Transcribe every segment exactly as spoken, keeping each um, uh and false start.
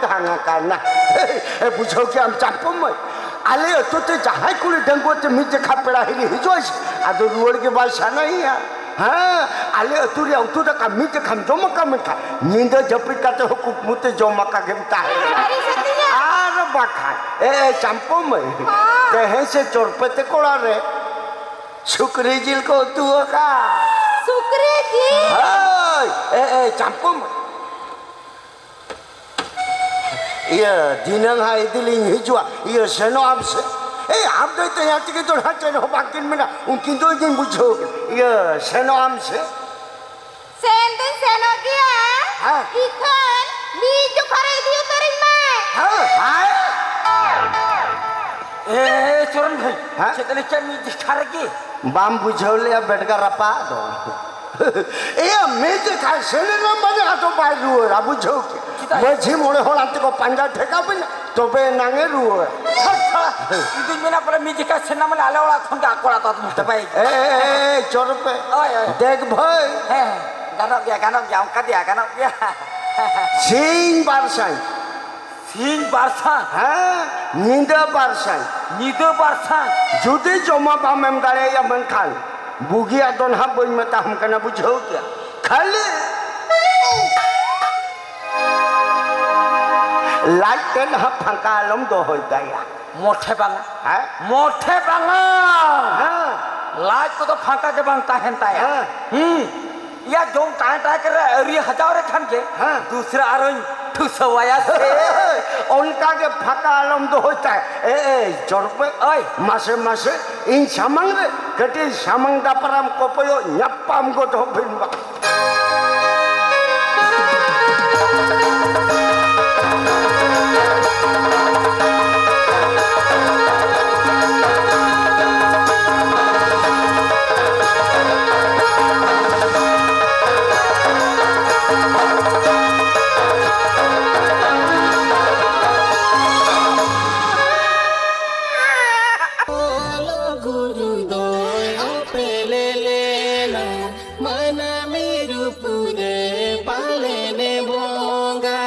ᱰᱷᱟᱝ ᱟᱠᱟᱱᱟ᱾ ᱮ, ᱵᱩᱡᱷᱟᱹᱣ ᱠᱮᱜ ᱟᱢ ᱪᱟᱢᱯᱩ ᱢᱟᱹᱭ? ᱟᱞᱮ ᱟᱹᱛᱩ ᱛᱮ ᱡᱟᱦᱟᱸᱭ ᱠᱩᱲᱤ ᱰᱟᱺᱜᱩᱣᱟᱹ ᱛᱮ ᱢᱤᱫ ᱡᱮᱠᱷᱟ ᱯᱮᱲᱟ ᱦᱤᱨᱤ ᱦᱤᱡᱩᱜ ᱟᱭ ᱥᱮ, ᱟᱫᱚ ᱨᱩᱣᱟᱹᱲ ᱜᱮ ᱵᱟᱭ ᱥᱟᱱᱟᱭᱮᱭᱟ᱾ ᱦᱮᱸ, ᱟᱞᱮ ᱟᱹᱛᱩ ᱨᱮᱭᱟᱜ ᱩᱛᱩ ᱫᱟᱠᱟ ᱢᱤᱫ ᱡᱮᱠᱷᱟᱢ ᱡᱚᱢ ᱟᱠᱟᱫ ᱢᱮᱱᱠᱷᱟᱱ ᱧᱤᱫᱟᱹ ᱡᱟᱹᱯᱤᱫ ᱠᱟᱛᱮ ᱦᱚᱸ ᱠᱩᱠᱢᱩ ᱛᱮ ᱡᱚᱢ ᱟᱠᱟ ᱜᱮᱢ ᱛᱟᱦᱮᱱᱟ᱾ ᱥᱟᱹᱨᱤ ᱥᱟᱹᱛᱤᱧᱟ᱾ ᱟᱨ ᱵᱟᱠᱷᱟᱱ, ᱮ, ᱮ, ᱪᱟᱢᱯᱩ ᱢᱟᱹᱭ, ᱦᱚᱸ᱾ ᱛᱮᱦᱮᱧ ᱥᱮ ᱪᱚᱨᱯᱮ ᱛᱮ ᱠᱚᱲᱟ ᱨᱮ ᱥᱩᱠᱨᱤ ᱡᱤᱞ ᱠᱚ ᱩᱛᱩ ᱟᱠᱟᱫ᱾ ᱥᱩᱠᱨᱤ ᱡᱤᱞ? ᱦᱳᱭ, ᱮ, ᱮ, ᱪᱟᱢᱯᱩ ᱢᱟᱹᱭ᱾ ᱤᱭᱟᱹ, ᱫᱷᱤᱱᱟᱹᱝ ᱦᱟᱸᱜ ᱤᱫᱤ ᱞᱤᱧ ᱦᱤᱡᱩᱜᱼᱟ᱾ ᱤᱭᱟᱹ, ᱥᱮᱱᱚᱜ ᱟᱢ ᱥᱮ? ᱮᱭ, ᱟᱢ ᱫᱚ ᱛᱮᱦᱮᱧ ᱛᱮᱜᱮ ᱫᱚ ᱱᱟᱦᱟᱜ ᱪᱮᱫ ᱦᱚᱸ ᱵᱟᱝ ᱠᱤᱱ ᱢᱮᱱᱟ, ᱩᱱᱠᱤᱱ ᱫᱚ ᱤᱧ ᱫᱩᱧ ᱵᱩᱡᱷᱟᱹᱣ ᱠᱤᱱ᱾ ᱤᱭᱟᱹ, ᱥᱮᱱᱚᱜ ᱟᱢ ᱥᱮ? ᱥᱮᱱ ᱫᱚᱧ ᱥᱮᱱᱚᱜ ᱜᱮᱭᱟ᱾ ᱦᱮᱸ᱾ ᱤᱠᱷᱟᱹᱱ ᱢᱤᱫ ᱡᱚᱠᱷᱟ ᱨᱮ ᱤᱫᱤ ᱩᱛᱟᱹᱨᱤᱧ ᱢᱮ᱾ ᱦᱮᱸ, ᱦᱮᱸ᱾ ᱮ, ᱮ, ᱪᱚᱨᱚᱱ ᱵᱷᱟᱹᱭ, ᱦᱮᱸ? ᱪᱮᱫ ᱞᱮ ᱪᱮᱫ ᱢᱤᱫ ᱡᱚᱠᱷᱟ ᱨᱮᱜᱮ? ᱵᱟᱢ ᱵᱩᱡᱷᱟᱹᱣ ᱞᱮᱭᱟ ᱵᱮᱰᱜᱟ ᱨᱟᱯᱟᱜ ᱫᱚ᱾ ᱮᱭᱟ, ᱢᱤᱫ ᱡᱚᱠᱷᱟ ᱥᱮᱱ ᱮᱱᱟ ᱢᱟᱱᱮ ᱟᱫᱚ ᱵᱟᱭ ᱨᱩᱣᱟᱹᱲᱟ, ᱵᱩᱡᱷᱟᱹᱣ ᱠᱮ᱾ ᱪᱮᱫᱟᱜ? ᱢᱟᱹᱡᱷᱤ ᱢᱚᱬᱮ ᱦᱚᱲ ᱟᱛᱮ ᱠᱚ ᱯᱟᱸᱡᱟ ᱴᱷᱮᱠᱟ ᱵᱤᱱᱟ, ᱛᱚᱵᱮ ᱮᱱᱟᱝ ᱮ ᱨᱩᱣᱟᱹᱲᱟ᱾ ᱤᱧ ᱫᱩᱧ ᱢᱮᱱᱟ ᱯᱟᱞᱮ ᱢᱤᱫ ᱡᱚᱠᱷᱟ ᱥᱮᱱ ᱮᱱᱟ ᱢᱟᱱᱮ ᱟᱞᱮ ᱚᱲᱟᱜ ᱠᱷᱚᱱ ᱜᱮ ᱟᱠᱚ ᱚᱲᱟᱜ ᱫᱚ ᱟᱫᱚ ᱪᱟᱵᱟᱭ ᱜᱮ᱾ ᱮ, ᱮ, ᱮ, ᱮ, ᱪᱚᱨᱚᱯᱮ᱾ ᱦᱳᱭ, ᱦᱳᱭ᱾ ᱫᱮᱠ ᱵᱷᱟᱹᱭ᱾ ᱦᱮᱸ, ᱜᱟᱱᱚᱜ ᱜᱮᱭᱟ, ᱜᱟᱱᱚᱜ ᱜᱮᱭᱟ, ᱚᱱᱠᱟ ᱫᱮᱭᱟ ᱜᱟᱱᱚᱜ ᱜᱮᱭᱟ᱾ ᱥᱤᱧ ᱵᱟᱨ ᱥᱟᱭ᱾ ᱥᱤᱧ ᱵᱟᱨ ᱥᱟᱭ᱾ ᱦᱮᱸ, ᱧᱤᱫᱟᱹ ᱵᱟᱨ ᱥᱟᱭ᱾ ᱧᱤᱫᱟᱹ ᱵᱟᱨ ᱥᱟᱭ᱾ ᱡᱩᱫᱤ ᱡᱚᱢᱟ ᱵᱟᱢ ᱮᱢ ᱫᱟᱲᱮᱭᱟᱭᱟ, ᱢᱮᱱᱠᱷᱟᱱ ᱵᱩᱜᱤᱭᱟᱜ ᱫᱚ ᱱᱟᱦᱟᱜ ᱵᱟᱹᱧ ᱢᱮᱛᱟᱢ ᱠᱟᱱᱟ, ᱵᱩᱡᱷᱟᱹᱣ ᱠᱮᱜᱼᱟ? ᱠᱷᱟᱹᱞᱤ ᱞᱟᱡ ᱛᱮ ᱱᱟᱦᱟᱜ ᱯᱷᱟᱸᱠᱟ ᱟᱞᱚᱢ ᱫᱚᱦᱚᱭ ᱛᱟᱭᱟ᱾ ᱢᱚᱴᱷᱮ ᱵᱟᱝᱟ᱾ ᱦᱮᱸ? ᱢᱚᱴᱷᱮ ᱵᱟᱝᱟ᱾ ᱦᱮᱸ᱾ ᱞᱟᱡ ᱠᱚᱫᱚ ᱯᱷᱟᱸᱠᱟ ᱜᱮ ᱵᱟᱝ ᱛᱟᱦᱮᱱ ᱛᱟᱭᱟ᱾ ᱦᱮᱸ᱾ ᱦᱩᱸ᱾ ᱤᱭᱟ ᱡᱚᱢ ᱛᱟᱦᱮᱸ ᱛᱟᱦᱮᱸ ᱠᱟᱛᱮ ᱟᱹᱣᱨᱤ ᱦᱟᱡᱟᱣ ᱨᱮ ᱠᱷᱟᱱ ᱜᱮ ᱦᱮᱸ᱾ ᱫᱩᱥᱨᱟ ᱟᱨᱚᱧ ᱴᱷᱩᱥᱟᱹᱣᱟᱭᱟ ᱥᱮ᱾ ᱚᱱᱠᱟ ᱜᱮ ᱯᱷᱟᱸᱠᱟ ᱟᱞᱚᱢ ᱫᱚᱦᱚᱭ ᱛᱟᱭ᱾ ᱮ, ᱮ, ᱪᱚᱨᱚᱯᱮ᱾ ᱳᱭ᱾ ᱢᱟᱥᱮ, ᱢᱟᱥᱮ, ᱤᱧ ᱥᱟᱢᱟᱝ ᱨᱮ ᱠᱟᱹᱴᱤᱡ ᱥᱟᱢᱟᱝ ᱫᱟᱯᱨᱟᱢ ᱠᱚᱯᱚᱭᱚᱜ ᱧᱟᱯᱟᱢ ᱜᱚᱫᱚᱜ ᱵᱤᱱ ᱵᱟ᱾ ᱚᱞ ᱜᱩᱨᱩ ᱫᱚᱭ ᱚᱯᱮᱞᱮ ᱞᱮᱱᱟ, ᱢᱟᱱᱟᱢᱤ ᱨᱩᱯ ᱨᱮ ᱯᱟᱞᱮᱱᱮ ᱵᱚᱸᱜᱟ᱾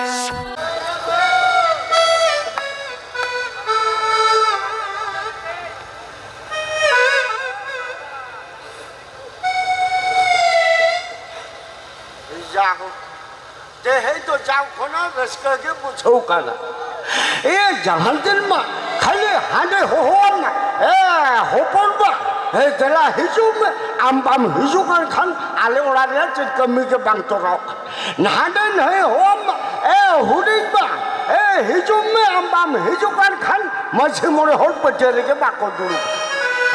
ᱡᱟᱦᱳᱠ, ᱛᱮᱦᱮᱧ ᱫᱚ ᱡᱟᱣ ᱠᱷᱚᱱᱟᱜ ᱨᱟᱹᱥᱠᱟᱹ ᱜᱮ ᱵᱩᱡᱷᱟᱹᱣ ᱠᱟᱱᱟ᱾ ᱮ, ᱡᱟᱦᱟᱸ ᱫᱤᱱ ᱢᱟ ᱠᱷᱟᱹᱞᱤ ᱦᱟᱸᱰᱮ ᱦᱚᱦᱚᱣᱟᱢ ᱢᱟ, "ᱮ, ᱦᱚᱯᱚᱱ ᱵᱟ, ᱮ, ᱫᱮᱞᱟ ᱦᱤᱡᱩᱜ ᱢᱮ, ᱟᱢ ᱵᱟᱢ ᱦᱤᱡᱩᱜ ᱠᱟᱱ ᱠᱷᱟᱱ ᱟᱞᱮ ᱚᱲᱟᱜ ᱨᱮᱭᱟᱜ ᱪᱮᱫ ᱠᱟᱹᱢᱤ ᱜᱮ ᱵᱟᱝ ᱛᱚᱨᱟᱣ ᱠᱟᱱᱟ᱾" ᱱᱟᱦᱟᱸᱰᱮ ᱱᱟᱹᱭ ᱦᱚᱦᱚᱣᱟᱢ ᱢᱟ, "ᱮ, ᱦᱩᱰᱤᱧ ᱵᱟ, ᱮ, ᱦᱤᱡᱩᱜ ᱢᱮ, ᱟᱢ ᱵᱟᱢ ᱦᱤᱡᱩᱜ ᱠᱟᱱ ᱠᱷᱟᱱ ᱢᱟᱹᱡᱷᱤ ᱢᱚᱬᱮ ᱦᱚᱲ ᱯᱟᱹᱴᱭᱟᱹ ᱨᱮᱜᱮ ᱵᱟᱠᱚ ᱫᱩᱲᱩᱵ᱾"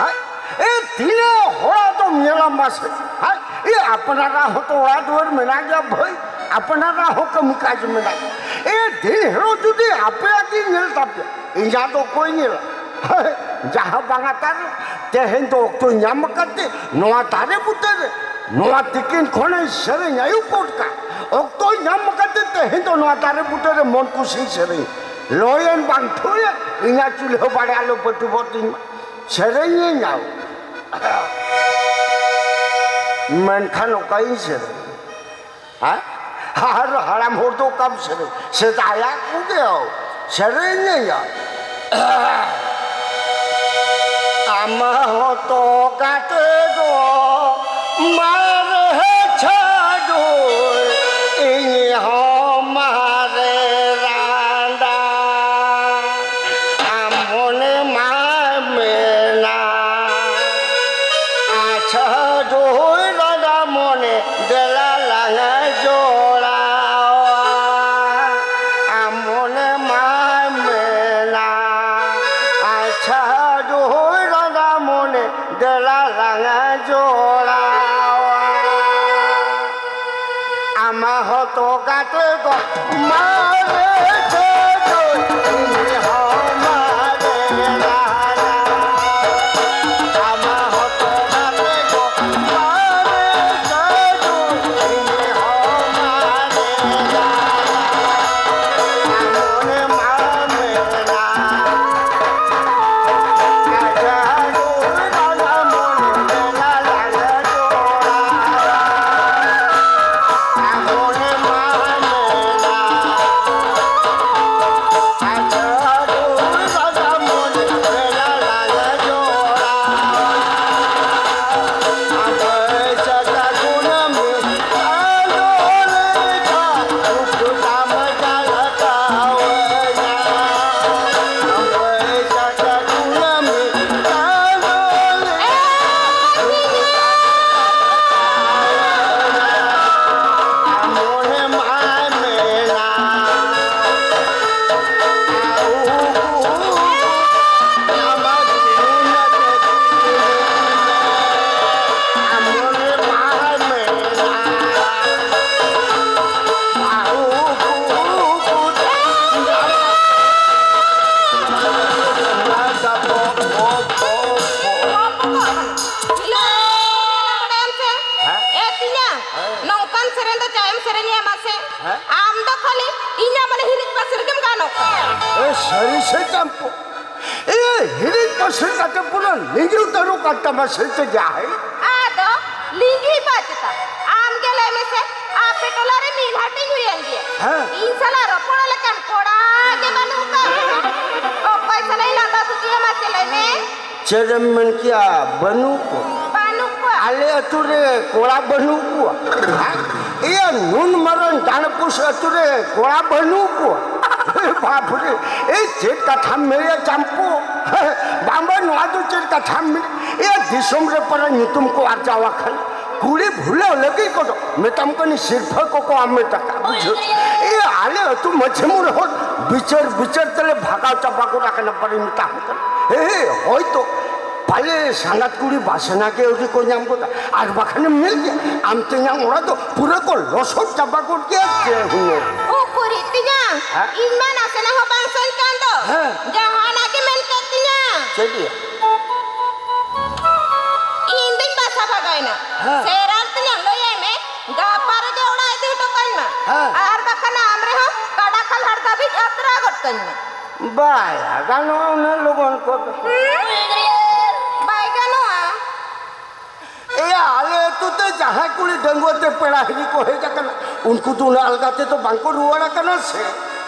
ᱦᱮᱸ? ᱮ, ᱛᱤᱱᱟᱹᱜ ᱦᱚᱲᱟᱜ ᱫᱚᱢ ᱧᱮᱞᱟ ᱢᱟᱥᱮ? ᱦᱮᱸ? ᱮ, ᱟᱯᱱᱟᱨᱟᱜ ᱦᱚᱸᱛᱚ ᱚᱲᱟᱜ ᱫᱩᱣᱟᱹᱨ ᱢᱮᱱᱟᱜ ᱜᱮᱭᱟ ᱵᱷᱟᱹᱭ, ᱟᱯᱱᱟᱨᱟᱜ ᱦᱚᱸ ᱠᱟᱹᱢᱤ ᱠᱟᱡᱽ ᱢᱮᱱᱟᱜ ᱜᱮᱭᱟ᱾ ᱮ, ᱫᱤᱱ ᱦᱤᱞᱳᱜ ᱡᱩᱫᱤ ᱟᱯᱮᱭᱟᱜ ᱜᱮᱧ ᱧᱮᱞ ᱛᱟᱯᱮᱭᱟ, ᱤᱧᱟᱹᱜ ᱫᱚ ᱚᱠᱚᱭ ᱧᱮᱞᱟ? ᱡᱟᱦᱟᱸ ᱵᱟᱝᱟ ᱛᱟᱨ, ᱛᱮᱦᱮᱧ ᱫᱚ ᱚᱠᱛᱚ ᱧᱟᱢ ᱟᱠᱟᱫ ᱛᱮ ᱱᱚᱣᱟ ᱫᱟᱨᱮ ᱵᱩᱴᱟᱹ ᱨᱮ, ᱱᱚᱣᱟ ᱛᱤᱠᱤᱱ ᱠᱷᱚᱱᱮ ᱥᱮᱨᱮᱧ ᱟᱹᱭᱩᱵ ᱜᱚᱫ ᱠᱟᱜ᱾ ᱚᱠᱛᱚ ᱧᱟᱢ ᱟᱠᱟᱫ ᱛᱮ ᱛᱮᱦᱮᱧ ᱫᱚ ᱱᱚᱣᱟ ᱫᱟᱨᱮ ᱵᱩᱴᱟᱹ ᱨᱮ ᱢᱚᱱ ᱠᱩᱥᱤ ᱥᱮᱨᱮᱧ᱾ ᱞᱚᱭᱮᱱ ᱵᱟᱝ ᱴᱷᱩᱭᱮᱱ, ᱤᱧᱟᱹᱜ ᱪᱩᱞᱦᱟᱹ ᱵᱟᱲᱮ ᱟᱞᱚ ᱯᱟᱹᱴᱩᱵᱚᱜ ᱛᱤᱧ ᱢᱟ᱾ ᱥᱮᱨᱮᱧ ᱤᱧ ᱧᱟᱢ᱾ ᱢᱮᱱᱠᱷᱟᱱ ᱚᱠᱟᱧ ᱥᱮᱨᱮᱧ? ᱦᱮᱸ? ᱟᱨ ᱦᱟᱲᱟᱢ ᱦᱚᱲ ᱫᱚ ᱚᱠᱟᱢ ᱥᱮᱨᱮᱧ? ᱥᱮᱫᱟᱭᱟᱜ ᱠᱚᱜᱮ ᱥᱮᱨᱮᱧ ᱤᱧ᱾ ᱟᱢ ᱦᱚᱸᱛᱚ ᱜᱟᱛᱮ ᱫᱚ ᱢᱟᱨᱮ ᱪᱷᱟᱰᱩᱭ, ᱤᱧ ᱦᱚᱸ ᱢᱟᱨᱮ ᱨᱟᱸᱰᱟ᱾ ᱟᱢ ᱢᱚᱱᱮ ᱢᱟᱭ ᱢᱮᱱᱟ, ᱟᱪᱪᱷᱟ ᱰᱩᱦᱩᱭ ᱨᱟᱸᱰᱟ ᱢᱚᱱᱮ, ᱫᱮᱞᱟ ᱞᱟᱝ ᱡᱚᱲᱟᱣᱟ᱾ ᱟᱢ ᱢᱚᱱᱮ ᱢᱟᱭ ᱢᱮᱱᱟ, ᱟᱪᱪᱷᱟ ᱰᱩᱦᱩᱭ ᱨᱟᱸᱰᱟ ᱢᱚᱱᱮ, ᱫᱮᱞᱟ ᱞᱟᱝ ᱡᱚᱲᱟᱣᱟ᱾ ᱟᱢᱟᱜ ᱦᱚᱛᱚ ᱜᱟᱛᱮ ᱫᱚ ᱢᱟᱨᱮ ᱪᱷᱟᱰᱩᱭ, ᱤᱧ ᱦᱚᱸ ᱢᱟᱨᱮ ᱨᱟᱸᱰᱟ᱾ ᱟᱢᱟᱜ ᱦᱚᱛᱚ ᱜᱟᱛᱮ ᱫᱚ ᱢᱟᱨᱮ ᱪᱷᱟᱰᱩᱭ, ᱤᱧ ᱦᱚᱸ ᱢᱟᱨᱮ ᱨᱟᱸᱰᱟ᱾ ᱟᱢ ᱢᱚᱱᱮ ᱢᱟ ᱢᱮᱱᱟ, ᱥᱮᱨᱮᱧ ᱫᱚ ᱪᱟᱭᱮᱢ ᱥᱮᱨᱮᱧᱮ ᱢᱟᱥᱮ᱾ ᱦᱮᱸ? ᱟᱢ ᱫᱚ ᱠᱷᱟᱹᱞᱤ ᱤᱧᱟᱹᱜ ᱢᱟᱱᱮ ᱦᱤᱨᱤᱡ ᱯᱟᱹᱥᱤᱨ ᱜᱮᱢ ᱜᱟᱱᱚᱜ ᱠᱟᱱᱟ᱾ ᱮ, ᱥᱟᱹᱨᱤ ᱥᱮ ᱪᱟᱢᱯᱩ? ᱮ, ᱦᱤᱨᱤᱡ ᱯᱟᱹᱥᱤᱨ ᱠᱟᱛᱮ ᱯᱩᱨᱟᱹ ᱞᱤᱸᱜᱤ ᱩᱛᱟᱹᱨᱚᱜ ᱠᱟᱱ ᱛᱟᱢᱟ ᱥᱮ ᱪᱮᱫ ᱭᱟ? ᱦᱮᱸ? ᱟᱫᱚ ᱞᱤᱸᱜᱤ ᱵᱟᱪᱮᱛᱟ, ᱟᱢ ᱜᱮ ᱞᱟᱹᱭ ᱢᱮᱥᱮ, ᱟᱯᱮ ᱴᱚᱞᱟ ᱨᱮ ᱢᱤᱫ ᱦᱟᱹᱴᱤᱧ ᱦᱩᱭᱮᱱ ᱜᱮᱭᱟ᱾ ᱦᱮᱸ᱾ ᱤᱧ ᱥᱟᱞᱟᱜ ᱨᱚᱯᱚᱲ ᱞᱮᱠᱟᱱ ᱠᱚᱲᱟ ᱜᱮ ᱵᱟᱹᱱᱩᱜ ᱠᱚᱣᱟ᱾ ᱚᱠᱚᱭ ᱥᱟᱞᱟᱜ ᱤᱧ ᱞᱟᱸᱫᱟ ᱛᱷᱩᱛᱤᱭᱟ ᱢᱟᱥᱮ ᱞᱟᱹᱭ ᱢᱮ? ᱪᱮᱫ ᱮᱢ ᱢᱮᱱ ᱠᱮᱭᱟ? ᱵᱟᱹᱱᱩᱜ ᱠᱚᱣᱟ᱾ ᱵᱟᱹᱱᱩᱜ ᱠᱚᱣᱟ᱾ ᱟᱞᱮ ᱟᱹᱛᱩ ᱨᱮ ᱠᱚᱲᱟ ᱵᱟᱹᱱᱩᱜ ᱠᱚᱣᱟ᱾ ᱦᱮᱸ? ᱤᱭᱟᱹ ᱱᱩᱱ ᱢᱟᱨᱟᱝ ᱰᱟᱸᱰᱯᱩᱥ ᱟᱹᱛᱩ ᱨᱮ ᱠᱚᱲᱟ ᱵᱟᱹᱱᱩᱜ ᱠᱚᱣᱟ᱾ ᱵᱟᱯ ᱨᱮ, ᱮᱭ ᱪᱮᱫ ᱠᱟᱛᱷᱟᱢ ᱢᱮᱱᱮᱫ ᱪᱟᱢᱯᱩ? ᱵᱟᱝ ᱵᱟᱝ, ᱱᱚᱣᱟ ᱫᱚ ᱪᱮᱫ ᱠᱟᱛᱷᱟᱢ ᱢᱮᱱᱮᱫ? ᱮᱭᱟ ᱫᱤᱥᱚᱢ ᱨᱮ ᱯᱟᱨᱟ ᱧᱩᱛᱩᱢ ᱠᱚ ᱟᱨᱡᱟᱣ ᱟᱠᱟᱱ ᱠᱩᱲᱤ ᱵᱷᱩᱞᱟᱹᱣ ᱞᱟᱹᱜᱤᱫ ᱠᱚᱫᱚ ᱢᱮᱛᱟᱢ ᱠᱟᱹᱱᱟᱹᱧ ᱥᱤᱨᱯᱷᱟᱹ ᱠᱚᱠᱚ ᱦᱟᱢᱮᱴ ᱟᱠᱟᱫ, ᱵᱩᱡᱷᱟᱹᱣ? ᱮᱭᱟ ᱟᱞᱮ ᱟᱹᱛᱩ ᱢᱟᱹᱡᱷᱤ ᱢᱚᱬᱮ ᱦᱚᱲ ᱵᱤᱪᱟᱹᱨ ᱵᱤᱪᱟᱹᱨ ᱛᱮᱞᱮ ᱵᱷᱟᱜᱟᱣ ᱪᱟᱵᱟ ᱜᱚᱫ ᱟᱠᱟᱱᱟ ᱯᱟᱨᱟᱧ ᱢᱮᱛᱟᱢ ᱠᱟᱱᱟ᱾ ᱦᱮᱸ, ᱦᱳᱭᱛᱚ ᱯᱟᱞᱮ ᱥᱟᱸᱜᱟᱛ ᱠᱩᱲᱤ ᱵᱟᱥᱱᱟ ᱜᱮ ᱟᱹᱣᱨᱤ ᱠᱚ ᱧᱟᱢ ᱜᱚᱫᱟ᱾ ᱟᱨ ᱵᱟᱠᱷᱟᱱᱮᱢ ᱧᱮᱞ ᱜᱮᱭᱟ, ᱟᱢ ᱛᱮᱧᱟᱝ ᱚᱲᱟᱜ ᱫᱚ ᱯᱩᱨᱟᱹ ᱠᱚ ᱞᱚᱥᱚᱫ ᱪᱟᱵᱟ ᱜᱚᱫ ᱜᱮᱭᱟ᱾ ᱪᱮ ᱦᱩᱱᱟᱹᱨ᱾ ᱩᱠᱩᱨᱤᱡ ᱛᱤᱧᱟᱝ, ᱦᱮᱸ? ᱤᱧ ᱢᱟ ᱱᱟᱥᱮ ᱱᱟᱜ ᱦᱚᱸ ᱵᱟᱝ ᱥᱟᱹᱧ ᱠᱟᱱ ᱫᱚ᱾ ᱦᱮᱸ᱾ ᱡᱟᱦᱟᱱᱟᱜ ᱜᱮ ᱢᱮᱱ ᱠᱮᱫ ᱛᱤᱧᱟᱹ᱾ ᱪᱮᱫ ᱜᱮ? ᱤᱧ ᱫᱩᱧ ᱵᱟᱥᱟ ᱵᱷᱟᱜᱟᱭᱮᱱᱟ᱾ ᱦᱮᱸ᱾ ᱥᱮᱨᱟᱞ ᱛᱤᱧᱟᱝ, ᱞᱟᱹᱭᱟᱭ ᱢᱮ, ᱜᱟᱯᱟ ᱨᱮᱜᱮ ᱚᱲᱟᱜ ᱤᱫᱤ ᱦᱚᱴᱚ ᱠᱟᱹᱧ ᱢᱟ᱾ ᱦᱮᱸ᱾ ᱟᱨ ᱵᱟᱠᱷᱟᱱ ᱟᱢ ᱨᱮᱦᱚᱸ ᱠᱟᱰᱟ ᱠᱷᱟᱞ ᱦᱟᱨ ᱫᱷᱟᱹᱵᱤᱡ ᱟᱛᱨᱟ ᱜᱚᱫ ᱠᱟᱹᱧ ᱢᱟ᱾ ᱵᱟᱭ ᱜᱟᱱᱚᱜᱼᱟ ᱩᱱᱟᱹᱜ ᱞᱚᱜᱚᱱ ᱠᱚᱫᱚ᱾ ᱦᱩᱸ? ᱵᱟᱭ ᱜᱟᱱᱚᱜᱼᱟ᱾ ᱮᱭᱟ, ᱟᱞᱮ ᱟᱹᱛᱩ ᱛᱮ ᱡᱟᱦᱟᱸᱭ ᱠᱩᱲᱤ ᱰᱟᱺᱜᱩᱣᱟᱹ ᱛᱮ ᱯᱮᱲᱟ ᱦᱤᱨᱤ ᱠᱚ ᱦᱮᱡ ᱟᱠᱟᱱᱟ, ᱩᱱᱠᱩ ᱫᱚ ᱩᱱᱟᱹᱜ ᱟᱞᱜᱟ ᱛᱮᱫᱚ ᱵᱟᱝᱠᱚ ᱨᱩᱣᱟᱹᱲ ᱟᱠᱟᱱᱟ ᱥᱮ᱾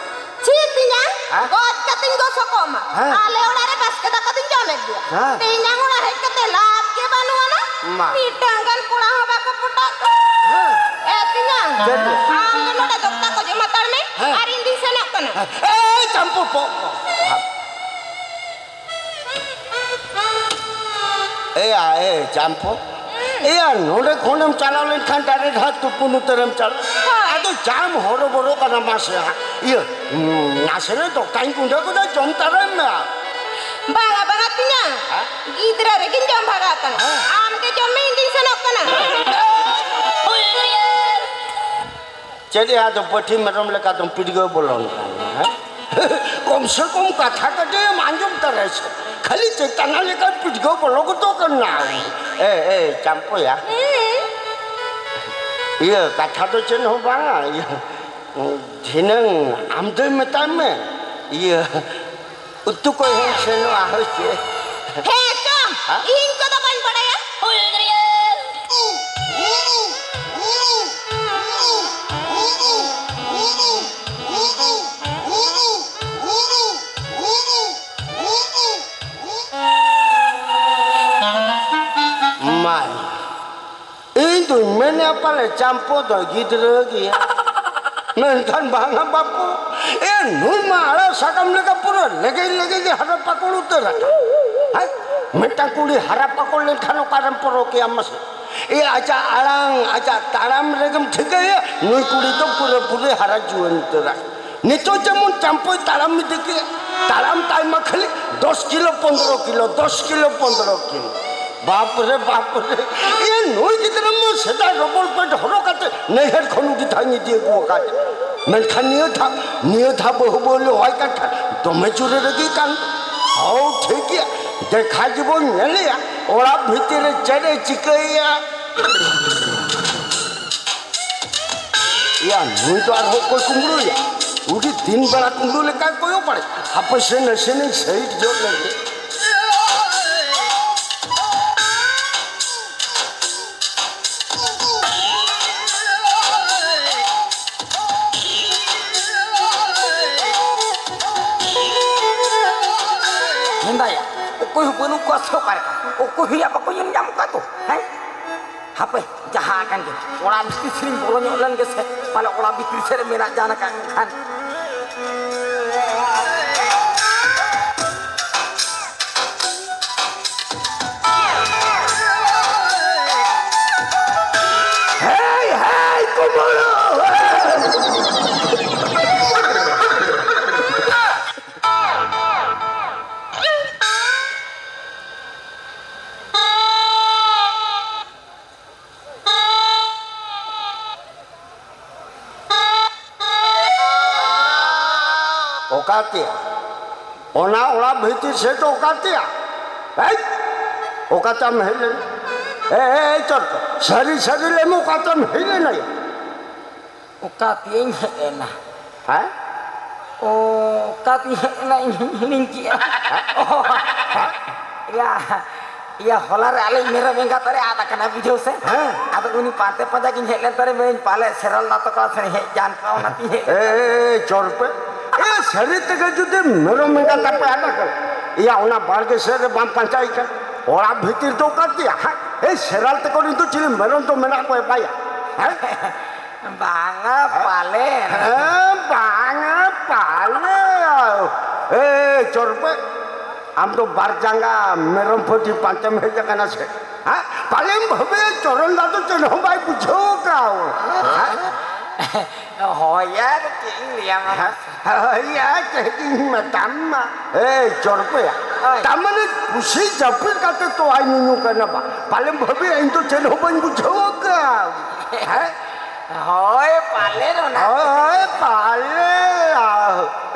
ᱪᱮᱫ ᱛᱤᱧᱟ? ᱦᱮᱸ? ᱜᱚᱡ ᱠᱟᱛᱮᱧ ᱜᱚᱥᱚᱠᱚᱜ ᱢᱟ᱾ ᱦᱮᱸ᱾ ᱟᱞᱮ ᱚᱲᱟᱜ ᱨᱮ ᱵᱟᱥᱠᱮ ᱫᱟᱠᱟ ᱫᱚᱧ ᱡᱚᱢᱮᱫ ᱜᱮᱭᱟ᱾ ᱦᱮᱸ᱾ ᱛᱮᱦᱮᱧᱟᱝ ᱚᱲᱟᱜ ᱦᱮᱡ ᱠᱟᱛᱮ ᱞᱟᱵᱷ ᱜᱮ ᱵᱟᱹᱱᱩᱜ ᱟᱱᱟ᱾ ᱢᱟ᱾ ᱢᱤᱫᱴᱟᱝ ᱜᱟᱱ ᱠᱚᱲᱟ ᱦᱚᱸ ᱵᱟᱠᱚ ᱯᱚᱴᱟᱜ ᱠᱟᱱᱟ᱾ ᱦᱮᱸ᱾ ᱮ ᱛᱤᱧᱟ, ᱪᱮᱫ? ᱟᱢ ᱫᱚ ᱱᱚᱰᱮ ᱫᱚᱠᱛᱟ ᱠᱚ ᱡᱚᱢ ᱦᱟᱛᱟᱲ ᱢᱮ, ᱦᱮᱸ᱾ ᱟᱨ ᱤᱧ ᱫᱩᱧ ᱥᱮᱱᱚᱜ ᱠᱟᱱᱟ᱾ ᱮᱭ ᱪᱟᱢᱯᱩ ᱯᱚ-, ᱮᱭᱟ, ᱮ ᱪᱟᱢᱯᱩ, ᱮᱭᱟ, ᱱᱚᱰᱮ ᱠᱷᱚᱱᱮᱢ ᱪᱟᱞᱟᱣ ᱞᱮᱱᱠᱷᱟᱱ direct ᱦᱟᱸᱜ ᱛᱩᱯᱩᱱ ᱩᱛᱟᱹᱨᱮᱢ ᱪᱟᱞᱟᱜ᱾ ᱦᱳᱭ᱾ ᱟᱫᱚ ᱪᱟᱢ ᱦᱚᱨᱚᱵᱚᱨᱚ ᱠᱟᱱᱟ ᱢᱟᱥᱮ ᱦᱟᱸᱜ᱾ ᱤᱭᱟᱹ, ᱱᱟᱥᱮᱱᱟᱜ ᱫᱚᱠᱛᱟᱧ ᱜᱩᱸᱰᱟᱹ ᱜᱚᱫᱟ, ᱡᱚᱢ ᱛᱟᱨᱟᱭ ᱢᱮ᱾ ᱵᱟᱝᱟ, ᱵᱟᱝᱟ ᱛᱤᱧᱟ᱾ ᱦᱮᱸ? ᱜᱤᱫᱽᱨᱟᱹ ᱨᱮᱜᱮᱧ ᱡᱚᱢ ᱵᱷᱟᱜᱟᱜ ᱠᱟᱱᱟ᱾ ᱦᱮᱸ᱾ ᱟᱢ ᱜᱮ ᱡᱚᱢ ᱢᱮ, ᱤᱧ ᱫᱩᱧ ᱥᱮᱱᱚᱜ ᱠᱟᱱᱟ᱾ ᱪᱮᱫ ᱭᱟ, ᱟᱫᱚ ᱯᱟᱹᱴᱷᱤ ᱢᱮᱨᱚᱢ ᱞᱮᱠᱟ ᱫᱚᱢ ᱯᱤᱰᱜᱟᱹᱣ ᱵᱚᱞᱚᱱ ᱠᱟᱱᱟ, ᱦᱮᱸ? ᱠᱚᱢ ᱥᱮ ᱠᱚᱢ ᱠᱟᱛᱷᱟ ᱠᱟᱹᱴᱤᱡ ᱮᱢ ᱟᱸᱡᱚᱢ ᱛᱟᱨᱟᱭ ᱥᱮ᱾ ᱠᱷᱟᱹᱞᱤ ᱪᱮᱛᱟᱱᱟ ᱞᱮᱠᱟ ᱯᱤᱰᱜᱟᱹᱣ ᱵᱚᱞᱚ ᱜᱚᱫᱚᱜ ᱠᱟᱱᱟ᱾ ᱮ, ᱮ, ᱪᱟᱢᱯᱚᱭᱟ᱾ ᱦᱮᱸ᱾ ᱤᱭᱟᱹ, ᱠᱟᱛᱷᱟ ᱫᱚ ᱪᱮᱫ ᱦᱚᱸ ᱵᱟᱝᱟ᱾ ᱤᱭᱟᱹ, ᱫᱷᱤᱱᱟᱹᱝ ᱟᱢ ᱫᱚᱭ ᱢᱮᱛᱟᱭ ᱢᱮ, ᱤᱭᱟᱹ, ᱩᱛᱩ ᱠᱚᱭ ᱦᱮᱡ ᱥᱮᱱᱚᱜᱼᱟ, ᱦᱳᱭ ᱪᱮ? ᱦᱮᱸ, ᱪᱚᱝ, ᱦᱮᱸ? ᱤᱧ ᱠᱚᱫᱚ ᱵᱟᱹᱧ ᱵᱟᱲᱟᱭᱟ᱾ ᱦᱩᱞᱜᱟᱹᱨᱤᱭᱟᱹ᱾ ᱢᱟᱭ, ᱤᱧ ᱫᱩᱧ ᱢᱮᱱᱮᱫ ᱯᱟᱞᱮ ᱪᱟᱢᱯᱚ ᱫᱚ ᱜᱤᱫᱽᱨᱟᱹ ᱜᱮᱭᱟ᱾ ᱢᱮᱱᱠᱷᱟᱱ ᱵᱟᱝᱟ ᱵᱟᱹᱯᱩ, ᱮ, ᱱᱩᱭ ᱢᱟ ᱟᱲᱟᱜ ᱥᱟᱠᱟᱢ ᱞᱮᱠᱟ ᱯᱩᱨᱟᱹ ᱞᱮᱜᱮᱡ ᱞᱮᱜᱮᱡ ᱜᱮ ᱦᱟᱨᱟ ᱯᱟᱠᱚᱲ ᱩᱛᱟᱹᱨ ᱟᱠᱟᱱ᱾ ᱦᱮᱸ? ᱢᱤᱫᱴᱟᱝ ᱠᱩᱲᱤ ᱦᱟᱨᱟ ᱯᱟᱠᱚᱲ ᱞᱮᱱᱠᱷᱟᱱ ᱚᱠᱟᱨᱮᱢ ᱯᱚᱨᱚᱠᱮᱭᱟ ᱢᱟᱥᱮ? ᱮ, ᱟᱡᱟᱜ ᱟᱲᱟᱝ, ᱟᱡᱟᱜ ᱛᱟᱲᱟᱢ ᱨᱮᱜᱮᱢ ᱴᱷᱤᱠᱟᱹᱭᱟ, ᱱᱩᱭ ᱠᱩᱲᱤ ᱫᱚ ᱯᱩᱨᱟᱹ ᱯᱩᱨᱤ ᱦᱟᱨᱟ ᱡᱩᱣᱟᱹᱱ ᱩᱛᱟᱹᱨ ᱟᱠᱟᱱ᱾ ᱱᱤᱛᱚᱜ ᱡᱮᱢᱚᱱ ᱪᱟᱢᱯᱩᱭ ᱛᱟᱲᱟᱢ ᱤᱫᱤ ᱠᱮᱫ, ᱛᱟᱲᱟᱢ ᱛᱟᱭ ᱢᱟ ᱠᱷᱟᱹᱞᱤ ᱫᱚᱥ ᱠᱤᱞᱳ, ᱯᱚᱱᱫᱽᱨᱚ ᱠᱤᱞᱳ, ᱫᱚᱥ ᱠᱤᱞᱳ, ᱯᱚᱱᱫᱽᱨᱚ ᱠᱤᱞᱳ᱾ ᱵᱟᱯ ᱨᱮ, ᱵᱟᱯ ᱨᱮ᱾ ᱮ, ᱱᱩᱭ ᱜᱤᱫᱽᱨᱟᱹ ᱢᱟ ᱥᱮᱫᱟᱭ ᱨᱚᱵᱚᱞ ᱯᱮᱱᱴ ᱦᱚᱨᱚᱜ ᱠᱟᱛᱮ ᱱᱟᱹᱭᱦᱟᱹᱨ ᱠᱷᱚᱱ ᱩᱰᱤ ᱫᱷᱟᱣ ᱤᱧ ᱤᱫᱤ ᱟᱹᱜᱩ ᱟᱠᱟᱫ᱾ ᱢᱮᱱᱠᱷᱟᱱ ᱱᱤᱭᱟᱹ ᱫᱷᱟᱣ, ᱱᱤᱭᱟᱹ ᱫᱷᱟᱣ ᱵᱟᱹᱦᱩ ᱵᱟᱹᱣᱞᱤ ᱦᱚᱭ ᱠᱟᱛᱷᱟ ᱫᱚᱢᱮ ᱡᱳᱨᱮ ᱨᱟᱹᱜᱤ ᱠᱟᱱ᱾ ᱦᱚᱸ, ᱴᱷᱤᱠ ᱜᱮᱭᱟ, ᱫᱮᱠᱷᱟ ᱜᱮᱵᱚᱱ ᱧᱮᱞᱮᱭᱟ ᱚᱲᱟᱜ ᱵᱷᱤᱛᱤᱨ ᱨᱮ ᱪᱮᱫ ᱮ ᱪᱤᱠᱟᱹᱭᱮᱭᱟ᱾ ᱭᱟ, ᱱᱩᱭ ᱫᱚ ᱟᱨᱦᱚᱸ ᱚᱠᱚᱭ ᱠᱩᱢᱵᱽᱲᱩᱭᱟ? ᱩᱰᱤ ᱫᱤᱱ ᱵᱮᱲᱟ ᱠᱩᱢᱵᱽᱲᱩ ᱞᱮᱠᱟᱭ ᱠᱚᱭᱚᱜ ᱵᱟᱲᱟᱭ᱾ ᱦᱟᱯᱮ ᱥᱮ ᱱᱟᱥᱮᱱᱟᱜ ᱥᱟᱭᱤᱰ ᱧᱚᱜ ᱞᱮᱱᱜᱮ᱾ ᱢᱮᱱᱫᱟᱭᱟ, ᱚᱠᱚᱭ ᱦᱚᱸ ᱵᱟᱹᱱᱩᱜ ᱠᱚᱣᱟ ᱥᱮ ᱚᱠᱟ ᱞᱮᱠᱟ? ᱚᱠᱚᱭ ᱦᱚᱸ ᱭᱟ ᱵᱟᱠᱚ ᱧᱮᱞ ᱧᱟᱢ ᱠᱚᱣᱟ ᱛᱚ, ᱦᱮᱸ? ᱦᱟᱯᱮ, ᱡᱟᱦᱟᱸ ᱟᱠᱟᱱ ᱜᱮ, ᱚᱲᱟᱜ ᱵᱷᱤᱛᱤᱨ ᱥᱮᱫ ᱤᱧ ᱵᱚᱞᱚ ᱧᱚᱜ ᱞᱮᱱ ᱜᱮᱥᱮ, ᱯᱟᱞᱮ ᱚᱲᱟᱜ ᱵᱷᱤᱛᱤᱨ ᱥᱮᱫ ᱨᱮ ᱢᱮᱱᱟᱜ ᱡᱟᱦᱟᱸ ᱞᱮᱠᱟ ᱠᱷᱟᱱ᱾ ᱦᱮᱭ, ᱦᱮᱭ, ᱠᱩᱢᱵᱽᱲᱩ! ᱚᱠᱟᱛᱮᱭᱟ? ᱚᱱᱟ ᱚᱲᱟᱜ ᱵᱷᱤᱛᱤᱨ ᱥᱮᱫ ᱫᱚ ᱚᱠᱟᱛᱮᱭᱟ? ᱦᱮᱡ! ᱚᱠᱟᱛᱮᱢ ᱦᱮᱡ ᱞᱮᱱᱟ? ᱮ, ᱮ, ᱮ, ᱪᱚᱨ, ᱪᱚᱨ, ᱥᱟᱹᱨᱤ, ᱥᱟᱹᱨᱤ ᱞᱟᱹᱭ ᱢᱮ, ᱚᱠᱟ ᱛᱮᱢ ᱦᱮᱡ ᱞᱮᱱᱟ ᱭᱟ? ᱚᱠᱟ ᱛᱮᱧ ᱦᱮᱡ ᱮᱱᱟ? ᱦᱮᱸ? ᱚ, ᱚᱠᱟ ᱛᱮᱧ ᱦᱮᱡ ᱮᱱᱟ, ᱤᱧ ᱦᱚᱸᱧ ᱦᱤᱲᱤᱧ ᱠᱮᱜᱼᱟ᱾ ᱚ, ᱭᱟ, ᱭᱟ, ᱦᱚᱞᱟ ᱨᱮ ᱟᱞᱮ ᱢᱮᱨᱚᱢ ᱮᱸᱜᱟ ᱛᱟᱞᱮ ᱟᱫ ᱟᱠᱟᱱᱟ, ᱵᱩᱡᱷᱟᱹᱣ ᱥᱮ? ᱦᱮᱸ᱾ ᱟᱫᱚ ᱩᱱᱤ ᱯᱟᱱᱛᱮ ᱯᱟᱸᱡᱟ ᱜᱤᱧ ᱦᱮᱡ ᱞᱮᱱ ᱛᱟᱞᱮ, ᱢᱮᱱᱟᱹᱧ ᱯᱟᱞᱮ ᱥᱮᱨᱟᱞ ᱫᱟ ᱛᱟᱠᱚ ᱥᱮᱱ ᱦᱮᱡ ᱡᱟᱱ ᱠᱚ, ᱚᱱᱟᱛᱮᱧ ᱦᱮᱡ ᱮ, ᱮ, ᱮ, ᱪᱚᱨ ᱯᱮ᱾ ᱮ, ᱥᱟᱹᱨᱤ ᱛᱮᱜᱮ ᱡᱩᱫᱤ ᱢᱮᱨᱚᱢ ᱮᱸᱜᱟ ᱛᱟᱯᱮ ᱟᱫ ᱟᱠᱟᱱᱟ, ᱭᱟ, ᱚᱱᱟ ᱵᱟᱲᱜᱮ ᱥᱮᱫ ᱨᱮ ᱵᱟᱢ ᱯᱟᱸᱡᱟᱭ ᱠᱟᱱ? ᱚᱲᱟᱜ ᱵᱷᱤᱛᱤᱨ ᱫᱚ ᱚᱠᱟ ᱛᱮᱭᱟ? ᱦᱮᱸ? ᱮ, ᱥᱮᱨᱟᱞ ᱛᱮᱠᱚ ᱨᱤᱱ ᱫᱚ ᱪᱤᱞᱤ ᱢᱮᱨᱚᱢ ᱫᱚ ᱢᱮᱱᱟᱜ ᱠᱚᱣᱟ ᱵᱟᱭᱟ? ᱦᱮᱸ? ᱵᱟᱝᱟ, ᱯᱟᱞᱮᱱ᱾ ᱦᱮᱸ, ᱵᱟᱝᱟ, ᱯᱟᱞᱮ᱾ ᱮ, ᱪᱚᱨ ᱯᱮ᱾ ᱟᱢ ᱫᱚ ᱵᱟᱨ ᱡᱟᱸᱜᱟ ᱢᱮᱨᱚᱢ ᱯᱟᱹᱴᱤ ᱯᱟᱱᱛᱮᱢ ᱦᱮᱡ ᱟᱠᱟᱱᱟ ᱥᱮ? ᱦᱮᱸ? ᱯᱟᱞᱮᱢ ᱵᱷᱟᱵᱮ ᱪᱚᱨᱚᱱ ᱫᱟ ᱫᱚ ᱪᱮᱫ ᱦᱚᱸ ᱵᱟᱭ ᱵᱩᱡᱷᱟᱹᱣ ᱠᱟᱣ᱾ ᱦᱮᱸ? ᱦᱳᱭ, ᱟᱫᱚ ᱪᱮᱫ ᱤᱧ ᱞᱟᱹᱭᱟ ᱢᱟ ᱢᱟᱥᱮ? ᱦᱳᱭ, ᱟᱨ ᱪᱮᱫ ᱤᱧ ᱢᱮᱛᱟᱢ ᱢᱟ? ᱮ, ᱪᱚᱨ ᱯᱮᱭᱟ᱾ ᱦᱳᱭ᱾ ᱛᱟᱨ ᱢᱟᱱᱮ ᱠᱩᱥᱤ ᱡᱟᱹᱯᱤᱫ ᱠᱟᱛᱮ ᱛᱚᱣᱟ ᱧᱩᱧᱩ ᱠᱟᱱᱟ ᱵᱟ᱾ ᱯᱟᱞᱮᱢ ᱵᱷᱟᱵᱮᱭᱟ ᱤᱧ ᱫᱚ ᱪᱮᱫ ᱦᱚᱸ ᱵᱟᱹᱧ ᱵᱩᱡᱷᱟᱹᱣ ᱟᱠᱟᱫ᱾ ᱦᱮᱸ? ᱦᱳᱭ, ᱯᱟᱞᱮᱱ ᱚᱱᱟ ᱦᱳᱭ, ᱯᱟᱞᱮ᱾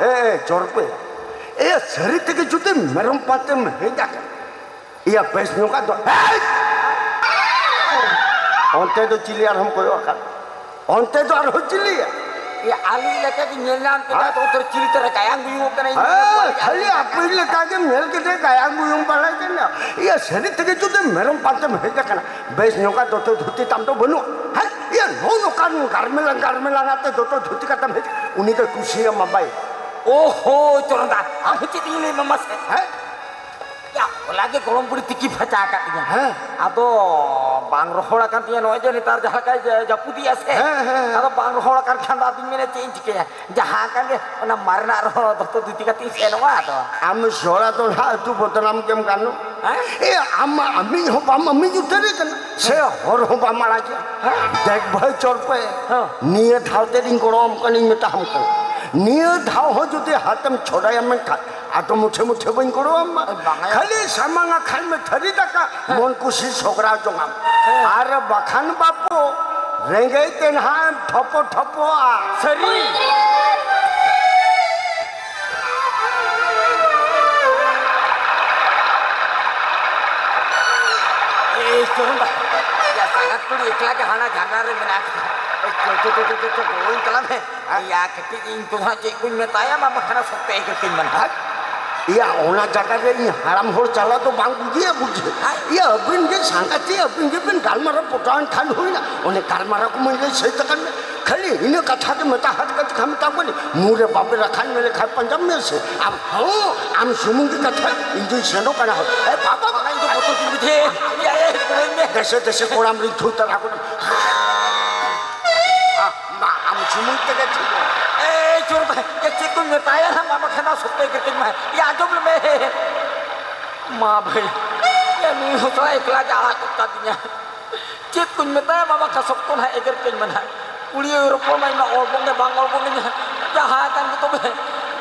ᱮ, ᱪᱚᱨ ᱯᱮᱭᱟ᱾ ᱮ, ᱥᱟᱹᱨᱤ ᱛᱮᱜᱮ ᱡᱩᱫᱤ ᱢᱮᱨᱚᱢ ᱯᱟᱱᱛᱮᱢ ᱦᱮᱡ ᱟᱠᱟᱱᱟ, ᱤᱭᱟᱹ, ᱵᱮᱥ ᱧᱚᱜᱟᱜ ᱫᱚ, ᱦᱮᱭ! ᱚᱱᱛᱮ ᱫᱚ ᱪᱤᱞᱤ ᱟᱨᱦᱚᱸᱢ ᱠᱚᱭᱚᱜ ᱟᱠᱟᱫ? ᱚᱱᱛᱮ ᱫᱚ ᱟᱨᱦᱚᱸ ᱪᱤᱞᱤᱭᱟ? ᱤᱭᱟᱹ, ᱟᱹᱞᱤᱧ ᱞᱮᱠᱟ ᱜᱮ ᱧᱮᱞ ᱧᱟᱢ ᱠᱮᱫᱟ ᱦᱮᱸ? ᱛᱚ, ᱩᱛᱟᱹᱨ ᱪᱤᱞᱤ ᱛᱚᱨᱟ ᱜᱟᱭᱟᱱ ᱦᱩᱭᱩᱜ ᱠᱟᱱᱟ, ᱤᱧ ᱦᱮᱸ, ᱫᱚ ᱠᱷᱟᱹᱞᱤ ᱟᱯᱮ ᱞᱮᱠᱟ ᱜᱮ ᱧᱮᱞ ᱠᱮᱫᱮ ᱜᱟᱭᱟᱱ ᱦᱩᱭᱩᱜ ᱵᱟᱲᱟᱭ ᱠᱟᱱᱟ᱾ ᱤᱭᱟᱹ, ᱥᱟᱹᱨᱤ ᱛᱮᱜᱮ ᱡᱩᱫᱤ ᱢᱮᱨᱚᱢ ᱯᱟᱱᱛᱮᱢ ᱦᱮᱡ ᱟᱠᱟᱱᱟ, ᱵᱮᱥ ᱧᱚᱜᱟᱜ ᱫᱚᱛᱚ ᱫᱷᱩᱛᱤ ᱛᱟᱢ ᱫᱚ ᱵᱟᱹᱱᱩᱜᱼᱟ᱾ ᱦᱮᱸ? ᱤᱭᱟᱹ, ᱱᱚᱜᱼᱚ ᱱᱚᱝᱠᱟᱱ ᱜᱟᱨᱢᱮᱞᱟᱝ, ᱜᱟᱨᱢᱮᱞᱟᱝ ᱟᱛᱮ ᱫᱚᱛᱚ ᱫᱷᱩᱛᱤ ᱠᱟᱛᱮᱢ ᱦᱮᱡ, ᱩᱱᱤ ᱫᱚ ᱠᱩᱥᱤᱭᱟᱢᱟ ᱵᱟᱭ᱾ ᱳᱦᱳ, ᱪᱚᱨᱚᱱ ᱫᱟ, ᱟᱢ ᱦᱚᱸ ᱪᱮᱫ ᱤᱧ ᱞᱟᱹᱭ ᱟᱢᱟ ᱢᱟᱥᱮ? ᱦᱮᱸ? ᱭᱟ, ᱦᱚᱞᱟ ᱜᱮ ᱜᱚᱲᱚᱢ ᱵᱩᱲᱦᱤ ᱛᱤᱠᱤ ᱯᱷᱟᱪᱟ ᱟᱠᱟᱫ ᱛᱤᱧᱟ᱾ ᱦᱮᱸ᱾ ᱟᱫᱚ ᱵᱟᱝ ᱨᱚᱦᱚᱲ ᱟᱠᱟᱱ ᱛᱤᱧᱟ, ᱱᱚᱜᱼᱚᱭ ᱡᱮ ᱱᱮᱛᱟᱨ ᱡᱟᱦᱟᱸ ᱞᱮᱠᱟᱭ ᱡᱟ-, ᱡᱟᱹᱯᱩᱫᱮᱜᱼᱟ ᱥᱮ᱾ ᱦᱮᱸ, ᱦᱮᱸ, ᱦᱮᱸ᱾ ᱟᱫᱚ ᱵᱟᱝ ᱨᱚᱦᱚᱲ ᱟᱠᱟᱱ ᱠᱷᱟᱱ ᱫᱚ ᱟᱫᱚᱧ ᱢᱮᱱᱟ ᱪᱮᱫ ᱤᱧ ᱪᱤᱠᱟᱹᱭᱟ? ᱡᱟᱦᱟᱸ ᱠᱟᱱ ᱜᱮ ᱚᱱᱟ ᱢᱟᱨᱮᱱᱟᱜ ᱨᱚᱦᱚᱲ ᱫᱚᱛᱚ ᱫᱷᱩᱛᱤ ᱠᱟᱛᱮ ᱤᱧ ᱥᱮᱱᱚᱜᱼᱟ ᱟᱫᱚ᱾ ᱟᱢ ᱥᱚᱲᱟ ᱫᱚ ᱱᱟᱦᱟᱜ ᱟᱹᱛᱩ ᱵᱚᱫᱱᱟᱢ ᱜᱮᱢ ᱜᱟᱱᱚᱜ᱾ ᱦᱮᱸ? ᱮ, ᱟᱢ ᱢᱟ ᱟᱢᱤᱡ ᱦᱚᱸ ᱵᱟᱢ ᱟᱢᱤᱡ ᱩᱛᱟᱹᱨᱮ ᱠᱟᱱᱟ, ᱥᱮ ᱦᱚᱨ ᱦᱚᱸ ᱵᱟᱢ ᱟᱲᱟᱜᱮᱜᱼᱟ᱾ ᱦᱮᱸ? ᱫᱮᱠ ᱵᱷᱟᱹᱭ ᱪᱚᱨ ᱯᱮ, ᱦᱮᱸ᱾ ᱱᱤᱭᱟᱹ ᱫᱷᱟᱣ ᱛᱮᱫᱤᱧ ᱜᱚᱲᱚᱣᱟᱢ ᱠᱟᱹᱱᱟᱹᱧ ᱢᱮᱛᱟᱢ ᱠᱟᱱᱟ᱾ ᱱᱤᱭᱟᱹ ᱫᱷᱟᱣ ᱦᱚᱸ ᱡᱩᱫᱤ ᱦᱟᱛᱮᱢ ᱪᱷᱚᱰᱟᱭᱟ ᱢᱮᱱᱠᱷᱟᱱ ᱟᱫᱚ ᱢᱩᱴᱷᱮ ᱢᱩᱴᱷᱮ ᱵᱟᱹᱧ ᱜᱚᱲᱚᱣᱟᱢᱟ᱾ ᱵᱟᱝᱟ᱾ ᱠᱷᱟᱹᱞᱤ ᱥᱟᱢᱟᱝ ᱟᱠᱷᱟᱭ ᱢᱮ ᱛᱷᱟᱹᱨᱤ ᱫᱟᱠᱟ, ᱦᱮᱸ᱾ ᱢᱚᱱ ᱠᱩᱥᱤ ᱥᱚᱜᱽᱨᱟ ᱡᱚᱝᱟᱢ᱾ ᱦᱮᱸ᱾ ᱟᱨ ᱵᱟᱠᱷᱟᱱ ᱵᱟᱯᱩ, ᱨᱮᱸᱜᱮᱡ ᱛᱮ ᱱᱟᱦᱟᱜ ᱮᱢ ᱴᱷᱚᱯᱚ ᱴᱷᱚᱯᱚᱜᱼᱟ᱾ ᱥᱟᱹᱨᱤ᱾ ᱪᱚᱨᱚᱱ ᱫᱟ, ᱭᱟ ᱥᱟᱸᱜᱟᱛ ᱠᱩᱲᱤ ᱮᱠᱞᱟ ᱜᱮ ᱦᱟᱱᱟ ᱡᱷᱟᱨᱱᱟ ᱨᱮ ᱢᱮᱱᱟᱜ ᱟᱠᱟᱫᱟ᱾ ᱮ, ᱪᱚ, ᱪᱚ, ᱪᱚ, ᱪᱚ, ᱪᱚ, ᱪᱚ, ᱜᱚᱲᱚᱧ ᱛᱟᱞᱟᱝ ᱢᱮ᱾ ᱭᱟ ᱠᱟᱹᱴᱤᱡ ᱤᱧ ᱫᱚ ᱦᱟᱸᱜ ᱪᱮᱫ ᱠᱚᱧ ᱢᱮᱛᱟᱭᱟ, ᱢᱟ ᱵᱟᱠᱷᱟᱱ ᱥᱚᱠᱛᱚ ᱮᱜᱮᱨ ᱠᱟᱹᱧ ᱢᱮ ᱱᱟᱦᱟᱜ᱾ ᱭᱟ, ᱚᱱᱟ ᱡᱟᱭᱜᱟ ᱨᱮ ᱤᱧ ᱦᱟᱲᱟᱢ ᱦᱚᱲ ᱪᱟᱞᱟᱣ ᱫᱚ ᱵᱟᱝ ᱵᱩᱜᱤᱭᱟ, ᱵᱩᱡᱷᱟᱹᱣ᱾ ᱭᱟ, ᱟᱹᱵᱤᱱ ᱜᱮ ᱥᱟᱸᱜᱟᱛ ᱪᱮ, ᱟᱹᱵᱤᱱ ᱜᱮᱵᱤᱱ ᱜᱟᱞᱢᱟᱨᱟᱣ ᱯᱚᱴᱟᱣᱮᱱ ᱠᱷᱟᱱ ᱦᱩᱭᱱᱟ᱾ ᱚᱱᱮ ᱜᱟᱞᱢᱟᱨᱟᱣ ᱠᱚ ᱢᱟᱹᱧ ᱞᱟᱹᱭ ᱥᱟᱹᱛ ᱟᱠᱟᱱ ᱢᱮ᱾ ᱠᱷᱟᱹᱞᱤ ᱤᱱᱟᱹ ᱠᱟᱛᱷᱟ ᱜᱮ ᱢᱮᱛᱟ ᱦᱟᱫ ᱠᱟᱛᱮ ᱠᱷᱟᱱ ᱢᱮᱛᱟ ᱠᱚᱣᱟ, ᱢᱩ ᱨᱮ ᱵᱟᱯᱮ ᱨᱟᱠᱷᱟᱧ ᱢᱮ ᱞᱮᱠᱷᱟᱱ ᱯᱟᱸᱡᱟᱢ ᱢᱮ ᱥᱮ᱾ ᱟᱢ ᱦᱚᱸ ᱟᱢ ᱥᱩᱢᱩᱝ ᱜᱮ ᱠᱟᱛᱷᱟ, ᱤᱧ ᱫᱩᱧ ᱥᱮᱱᱚᱜ ᱠᱟᱱᱟ ᱦᱳ᱾ ᱮ ᱵᱟᱵᱟ, ᱵᱟᱵᱟ, ᱤᱧ ᱫᱚ ᱵᱚᱛᱚᱨ ᱜᱤᱧ ᱵᱩᱡᱷᱟᱹᱣ᱾ ᱭᱟ, ᱮ, ᱠᱚᱲᱟᱧ ᱢᱮ᱾ ᱫᱮᱥᱮ ᱫᱮᱥᱮ ᱠᱚᱲᱟᱢ ᱨᱤᱧ ᱛᱷᱩ ᱛᱟᱨᱟ ᱠᱚ᱾ ᱟ, ᱢᱟ, ᱟᱢ ᱥᱩᱢᱩᱝ ᱛᱮᱜᱮ ᱴᱷᱤᱠ᱾ ᱮ, ᱪᱚᱨ ᱵᱟ, ᱮ, ᱪᱮᱫ ᱠᱚᱧ ᱢᱮᱛᱟᱭᱟ ᱱᱟᱦᱟᱜ, ᱢᱟ ᱵᱟᱠᱷᱟᱱ ᱫᱚ ᱥᱚᱠᱛᱚᱭ ᱮᱜᱮᱨ ᱠᱟᱹᱧ ᱢᱟ᱾ ᱭᱟ, ᱟᱸᱡᱚᱢ ᱞᱮ ᱢᱮ᱾ ᱢᱟ ᱵᱷᱟᱹᱭ, ᱭᱟ, ᱱᱩᱭ ᱦᱚᱸ ᱥᱟᱞᱟ ᱮᱠᱞᱟ ᱜᱮ ᱟᱲᱟᱜ ᱜᱚᱫ ᱠᱟᱫᱤᱧᱟ᱾ ᱪᱮᱫ ᱠᱚᱧ ᱢᱮᱛᱟᱭᱟ ᱢᱟᱢᱟ, ᱠᱷᱟᱥᱚᱠ ᱠᱚ ᱱᱟᱦᱟᱜ ᱮᱜᱮᱨ ᱠᱟᱹᱧ ᱢᱮ ᱱᱟᱦᱟᱜ᱾ ᱠᱩᱲᱤ ᱨᱚᱯᱚᱲ ᱢᱟ ᱤᱧ ᱢᱟ ᱚᱲᱜᱚᱝ ᱜᱮ ᱵᱟᱝ ᱚᱲᱜᱚᱝ ᱤᱧ ᱦᱟᱸᱜ᱾ ᱡᱟᱦᱟᱸ ᱠᱟᱱ ᱜᱮ ᱛᱚᱵᱮ,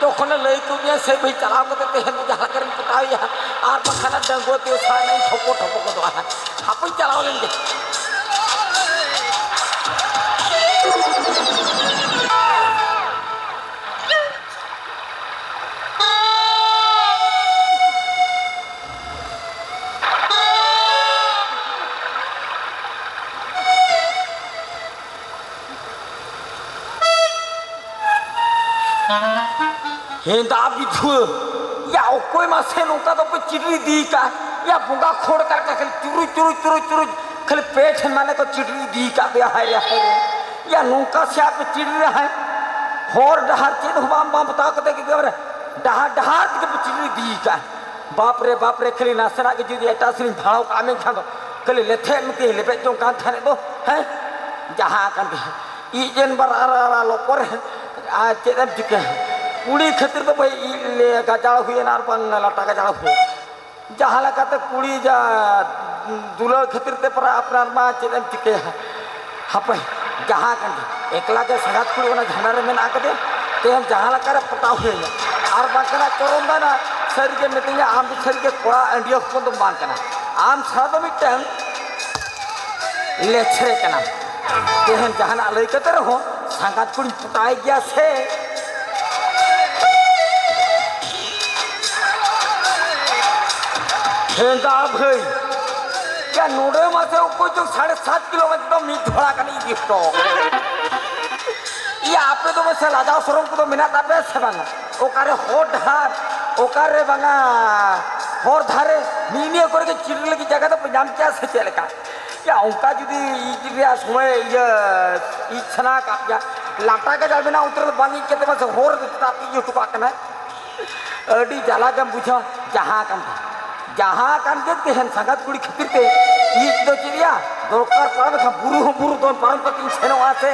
ᱡᱚᱠᱷᱚᱱᱮ ᱞᱟᱹᱭ ᱠᱚ ᱜᱮᱭᱟ ᱥᱮ ᱵᱷᱟᱹᱭ, ᱪᱟᱞᱟᱣ ᱠᱟᱛᱮ ᱛᱮᱦᱮᱧ ᱫᱚ ᱡᱟᱦᱟᱸ ᱞᱮᱠᱟ ᱨᱮᱧ ᱯᱚᱴᱟᱣᱮᱭᱟ ᱦᱟᱸᱜ᱾ ᱟᱨ ᱵᱟᱠᱷᱟᱱ ᱰᱟᱺᱜᱩᱣᱟᱹ ᱛᱮ ᱥᱟᱭ ᱱᱟᱧ ᱴᱷᱚᱯᱚ ᱴᱷᱚᱯᱚ ᱜᱚᱫᱚᱜᱼᱟ ᱦᱟᱸᱜ᱾ ᱦᱟᱯᱮᱧ ᱪᱟᱞᱟᱣ ᱞᱮᱱ ᱜᱮ᱾ ᱦᱮᱸᱫᱟ ᱵᱤᱫᱷᱩᱣᱟᱹ, ᱭᱟ, ᱚᱠᱚᱭ ᱢᱟᱥᱮ ᱱᱚᱝᱠᱟ ᱫᱚᱯᱮ ᱪᱤᱴᱨᱤ ᱤᱫᱤ ᱠᱟᱜᱼᱟ? ᱭᱟ, ᱵᱚᱸᱜᱟ ᱠᱷᱚᱲ ᱠᱟᱜ ᱞᱮᱠᱟ ᱠᱷᱟᱹᱞᱤ ᱪᱩᱨᱩᱡ, ᱪᱩᱨᱩᱡ, ᱪᱩᱨᱩᱡ, ᱪᱩᱨᱩᱡ, ᱠᱷᱟᱹᱞᱤ ᱯᱮ ᱴᱷᱮᱱ ᱢᱟᱱᱮ ᱠᱚ ᱪᱤᱴᱨᱤ ᱤᱫᱤ ᱠᱟᱜ ᱯᱮᱭᱟ, ᱦᱟᱭ ᱨᱮ, ᱦᱟᱭ ᱨᱮ᱾ ᱭᱟ, ᱱᱚᱝᱠᱟ ᱥᱮ ᱟᱯᱮ ᱪᱤᱴᱨᱤ ᱨᱮ, ᱦᱟᱭ, ᱦᱚᱨ ᱰᱟᱦᱟᱨ ᱪᱮᱫ ᱦᱚᱸ ᱵᱟᱢ, ᱵᱟᱢ ᱵᱟᱛᱟᱣ ᱠᱟᱛᱮ ᱜᱮ ᱮᱠᱮᱵᱟᱨᱮ ᱰᱟᱦᱟᱨ, ᱰᱟᱦᱟᱨ ᱛᱮᱜᱮ ᱯᱮ ᱪᱤᱴᱨᱤ ᱤᱫᱤ ᱠᱟᱜᱼᱟ᱾ ᱵᱟᱯ ᱨᱮ, ᱵᱟᱯ ᱨᱮ, ᱠᱷᱟᱹᱞᱤ ᱱᱟᱥᱮᱱᱟᱜ ᱜᱮ ᱡᱩᱫᱤ ᱮᱴᱟᱜ ᱥᱮᱫ ᱤᱧ ᱵᱷᱟᱲᱟᱣ ᱠᱟᱜᱼᱟ, ᱢᱮᱱᱠᱷᱟᱱ ᱫᱚ ᱠᱷᱟᱹᱞᱤ ᱞᱮᱛᱷᱮᱫ ᱢᱮᱛᱮ ᱞᱮᱵᱮᱫ ᱡᱚᱝ ᱠᱟᱱ ᱛᱟᱦᱮᱸᱫ ᱫᱚ, ᱦᱮᱸ? ᱡᱟᱦᱟᱸ ᱠᱟᱱ ᱜᱮ᱾ ᱤᱡ ᱮᱱ ᱵᱟᱨ ᱟᱨ, ᱟᱨ, ᱟᱨ ᱞᱚᱠᱚᱨ, ᱟᱨ ᱪᱮᱫ ᱮᱢ ᱪᱤᱠᱟᱹᱭᱟ? ᱠᱩᱲᱤ ᱠᱷᱟᱹᱛᱤᱨ ᱫᱚ ᱵᱷᱟᱹᱭ ᱤᱡ ᱞᱮ ᱜᱟᱡᱟᱲ ᱦᱩᱭᱮᱱᱟ ᱟᱨ ᱵᱟᱝ ᱞᱟᱴᱟ ᱜᱟᱡᱟᱲ ᱦᱩᱭᱮᱱᱟ᱾ ᱡᱟᱦᱟᱸ ᱞᱮᱠᱟᱛᱮ ᱠᱩᱲᱤ ᱡᱟ ᱫᱩᱞᱟᱹᱲ ᱠᱷᱟᱹᱛᱤᱨ ᱛᱮ ᱯᱟᱨᱟ ᱟᱯᱱᱟᱨ ᱢᱟ ᱪᱮᱫ ᱮᱢ ᱪᱤᱠᱟᱹᱭᱟ? ᱦᱟᱯᱮ, ᱡᱟᱦᱟᱸ ᱠᱟᱱ ᱜᱮ, ᱮᱠᱞᱟ ᱜᱮ ᱥᱟᱸᱜᱟᱛ ᱠᱩᱲᱤ ᱚᱱᱟ ᱡᱷᱟᱢᱮᱞᱟ ᱨᱮ ᱢᱮᱱᱟᱜ ᱟᱠᱟᱫᱮᱭᱟ, ᱛᱮᱦᱮᱧ ᱡᱟᱦᱟᱸ ᱞᱮᱠᱟᱨᱮ ᱯᱚᱴᱟᱣ ᱦᱩᱭᱟᱹᱧᱟ᱾ ᱟᱨ ᱵᱟᱝᱠᱷᱟᱱ ᱪᱚᱨᱚᱱ ᱫᱟ ᱱᱟ ᱥᱟᱹᱨᱤᱜᱮ ᱢᱤᱛᱟᱹᱧᱟ, ᱟᱢ ᱫᱚ ᱥᱟᱹᱨᱤᱜᱮ ᱠᱚᱲᱟ ᱟᱹᱱᱰᱤᱭᱟᱹ ᱦᱚᱯᱚᱱ ᱫᱚ ᱵᱟᱝ ᱠᱟᱱᱟ᱾ ᱟᱢ ᱥᱟᱶ ᱫᱚ ᱢᱤᱫᱴᱟᱝ ᱞᱮᱪᱷᱨᱮ ᱠᱟᱱᱟᱢ᱾ ᱛᱮᱦᱮᱧ ᱡᱟᱦᱟᱱᱟᱜ ᱞᱟᱹᱭ ᱠᱟᱛᱮ ᱨᱮᱦᱚᱸ ᱥᱟᱸᱜᱟᱛ ᱠᱩᱲᱤᱧ ᱯᱚᱴᱟᱣ ᱜᱮᱭᱟ ᱥᱮ᱾ ᱦᱮᱸᱫᱟ ᱵᱷᱟᱹᱭ, ᱱᱚᱰᱮ ᱢᱟᱥᱮ ᱚᱠᱚᱭ ᱪᱚ ᱥᱟᱲᱮ ᱥᱟᱛ ᱠᱤᱞᱳ ᱢᱟᱥᱮ ᱫᱚ ᱢᱤᱫ ᱫᱷᱚᱲᱟ ᱜᱟᱱ ᱤᱫᱤ ᱦᱚᱴᱚ ᱠᱟᱫᱟ᱾ ᱤᱭᱟᱹ, ᱟᱯᱮ ᱫᱚ ᱢᱟᱥᱮ ᱞᱟᱡᱟᱣ ᱥᱚᱨᱚᱢ ᱠᱚᱫᱚ ᱢᱮᱱᱟᱜ ᱛᱟᱯᱮᱭᱟ ᱥᱮ ᱵᱟᱝᱟ? ᱚᱠᱟᱨᱮ ᱦᱚᱨ ᱰᱟᱦᱟᱨ, ᱚᱠᱟᱨᱮ ᱵᱟᱝᱟ ᱦᱚᱨ ᱫᱷᱟᱨᱮ, ᱱᱤᱭᱟᱹ ᱠᱚᱨᱮ ᱜᱮ ᱪᱤᱨ ᱞᱟᱹᱜᱤᱫ ᱡᱟᱭᱜᱟ ᱫᱚ ᱯᱮ ᱧᱟᱢ ᱠᱮᱭᱟ ᱥᱮ ᱪᱮᱫ ᱞᱮᱠᱟ? ᱭᱟ, ᱚᱱᱠᱟ ᱡᱩᱫᱤ ᱤᱡ ᱨᱮᱭᱟᱜ ᱥᱚᱢᱚᱭ ᱤᱭᱟᱹ ᱤᱡ ᱥᱟᱱᱟ ᱟᱠᱟᱫ ᱯᱮᱭᱟ, ᱞᱟᱴᱟ ᱜᱟᱡᱟᱲ ᱢᱮᱱᱟᱜᱼᱟ, ᱚᱱᱛᱮ ᱨᱮ ᱵᱟᱝ ᱤᱡ ᱠᱟᱛᱮ ᱢᱟᱥᱮ ᱦᱚᱨ ᱨᱮ ᱛᱟᱯ ᱤᱡ ᱦᱚᱴᱚ ᱠᱟᱜ ᱠᱟᱱᱟᱭ᱾ ᱟᱹᱰᱤ ᱡᱟᱞᱟ ᱜᱮᱢ ᱵᱩᱡᱷᱟᱹᱣᱟ᱾ ᱡᱟᱦᱟᱸ ᱠᱟᱱ ᱜᱮ, ᱡᱟᱦᱟᱸ ᱠᱟᱱ ᱜᱮ ᱛᱮᱦᱮᱧ ᱥᱟᱸᱜᱟᱛ ᱠᱩᱲᱤ ᱠᱷᱟᱹᱛᱤᱨ ᱛᱮ ᱤᱡ ᱫᱚ ᱪᱮᱫ ᱭᱟ, ᱫᱚᱨᱠᱟᱨ ᱯᱟᱲᱟᱣ ᱞᱮᱠᱷᱟᱱ ᱵᱩᱨᱩ ᱦᱚᱸ ᱵᱩᱨᱩ ᱫᱚᱱ ᱯᱟᱨᱚᱢ ᱠᱟᱛᱮᱧ ᱥᱮᱱᱚᱜᱼᱟ ᱥᱮ᱾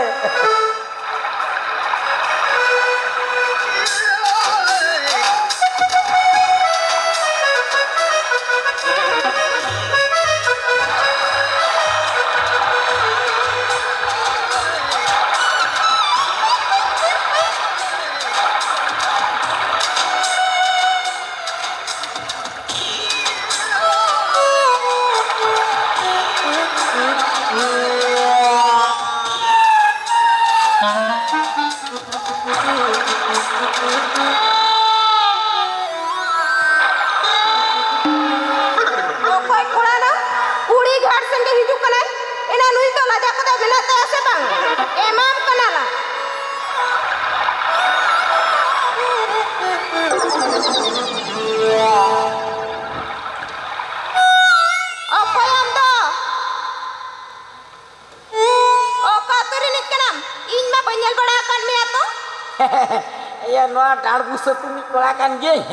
ᱚᱠᱚᱭ ᱠᱚᱲᱟ ᱱᱟ? ᱠᱩᱲᱤ ᱜᱷᱟᱴ ᱥᱮᱱ ᱜᱮ ᱦᱤᱡᱩᱜ ᱠᱟᱱᱟᱭ᱾ ᱮᱱᱟ ᱱᱩᱭ ᱫᱚ ᱞᱟᱡᱟ ᱠᱚᱫᱚ ᱢᱮᱱᱟᱜ ᱛᱟᱭᱟ ᱥᱮ ᱵᱟᱝ? ᱮᱢᱟᱢ ᱠᱟᱱᱟ ᱞᱟᱝ᱾ ᱚᱠᱚᱭ ᱟᱢ ᱫᱚ? ᱚᱠᱟ ᱟᱹᱛᱩ ᱨᱤᱱᱤᱡ ᱠᱟᱱᱟᱢ? ᱤᱧ ᱢᱟ ᱵᱟᱹᱧ ᱧᱮᱞ ᱵᱟᱲᱟ ᱟᱠᱟᱫ ᱢᱮᱭᱟ ᱛᱚ᱾ ᱤᱭᱟᱹ, ᱱᱚᱣᱟ ᱰᱟᱸᱰᱵᱩᱥ ᱟᱹᱛᱩ ᱨᱤᱱᱤᱡ ᱠᱚᱲᱟ ᱠᱟᱱ ᱜᱤᱭᱟᱹᱧ᱾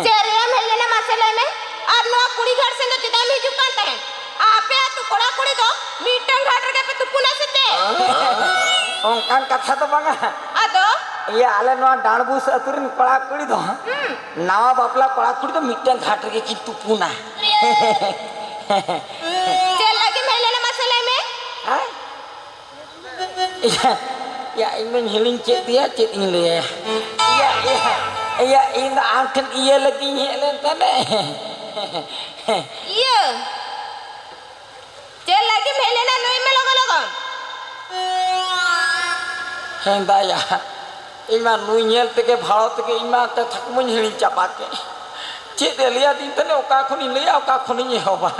ᱪᱮᱫ ᱨᱮᱭᱟᱢ ᱦᱮᱡ ᱞᱮᱱᱟ ᱢᱟᱥᱮ ᱞᱟᱹᱭ ᱢᱮ? ᱟᱨ ᱱᱚᱣᱟ ᱠᱩᱲᱤ ᱜᱷᱟᱴ ᱥᱮᱱ ᱫᱚ ᱪᱮᱫᱟᱜ ᱮᱢ ᱦᱤᱡᱩᱜ ᱠᱟᱱ ᱛᱟᱦᱮᱸᱫ? ᱟᱯᱮ ᱟᱹᱛᱩ ᱠᱚᱲᱟ ᱠᱩᱲᱤ ᱫᱚ ᱢᱤᱫᱴᱟᱝ ᱜᱷᱟᱴ ᱨᱮᱜᱮ ᱯᱮ ᱛᱩᱯᱩᱱᱟ ᱥᱮ ᱪᱮᱫ? ᱚᱱᱠᱟᱱ ᱠᱟᱛᱷᱟ ᱫᱚ ᱵᱟᱝᱟ᱾ ᱟᱫᱚ? ᱤᱭᱟᱹ, ᱟᱞᱮ ᱱᱚᱣᱟ ᱰᱟᱸᱰᱵᱩᱥ ᱟᱹᱛᱩ ᱨᱤᱱ ᱠᱚᱲᱟ ᱠᱩᱲᱤ ᱫᱚ, ᱦᱩᱸ᱾ ᱱᱟᱣᱟ ᱵᱟᱯᱞᱟ ᱠᱚᱲᱟ ᱠᱩᱲᱤ ᱫᱚ ᱢᱤᱫᱴᱟᱝ ᱜᱷᱟᱴ ᱨᱮᱜᱮ ᱠᱤᱱ ᱛᱩᱯᱩᱱᱟ᱾ ᱪᱮᱫ ᱞᱟᱹᱜᱤᱫ ᱮᱢ ᱦᱮᱡ ᱞᱮᱱᱟ ᱢᱟᱥᱮ ᱞᱟᱹᱭ ᱢᱮ? ᱦᱮᱸ? ᱤᱭᱟᱹ, ᱤᱭᱟᱹ, ᱤᱧ ᱢᱟᱧ ᱦᱤᱲᱤᱧ ᱠᱮᱫ ᱫᱮᱭᱟ, ᱪᱮᱫ ᱤᱧ ᱞᱟᱹᱭᱟ? ᱤᱭᱟᱹ, ᱤᱭᱟᱹ, ᱤᱭᱟᱹ, ᱤᱧ ᱫᱚ ᱟᱢ ᱴᱷᱮᱱ ᱤᱭᱟᱹ ᱞᱟᱹᱜᱤᱫ ᱤᱧ ᱦᱮᱡ ᱞᱮᱱ ᱛᱟᱦᱮᱸᱫ᱾ ᱤᱭᱟᱹ, ᱪᱮᱫ ᱞᱟᱹᱜᱤᱫ ᱮᱢ ᱦᱮᱡ ᱞᱮᱱᱟ? ᱞᱟᱹᱭ ᱢᱮ ᱞᱚᱜᱚᱱ ᱞᱚᱜᱚᱱ᱾ ᱦᱮᱸ ᱫᱟᱭᱟ, ᱤᱧ ᱢᱟ ᱱᱩᱭ ᱧᱮᱞ ᱛᱮᱜᱮ, ᱵᱷᱟᱲᱚ ᱛᱮᱜᱮ ᱤᱧ ᱢᱟ ᱠᱟᱛᱷᱟ ᱠᱚᱢᱟᱧ ᱦᱤᱲᱤᱧ ᱪᱟᱵᱟ ᱠᱮᱫ᱾ ᱪᱮᱫ ᱮ ᱞᱟᱹᱭᱟᱫᱤᱧ ᱛᱟᱦᱞᱮ, ᱚᱠᱟ ᱠᱷᱚᱱᱤᱧ ᱞᱟᱹᱭᱟ, ᱚᱠᱟ ᱠᱷᱚᱱᱤᱧ ᱮᱦᱚᱵᱟ?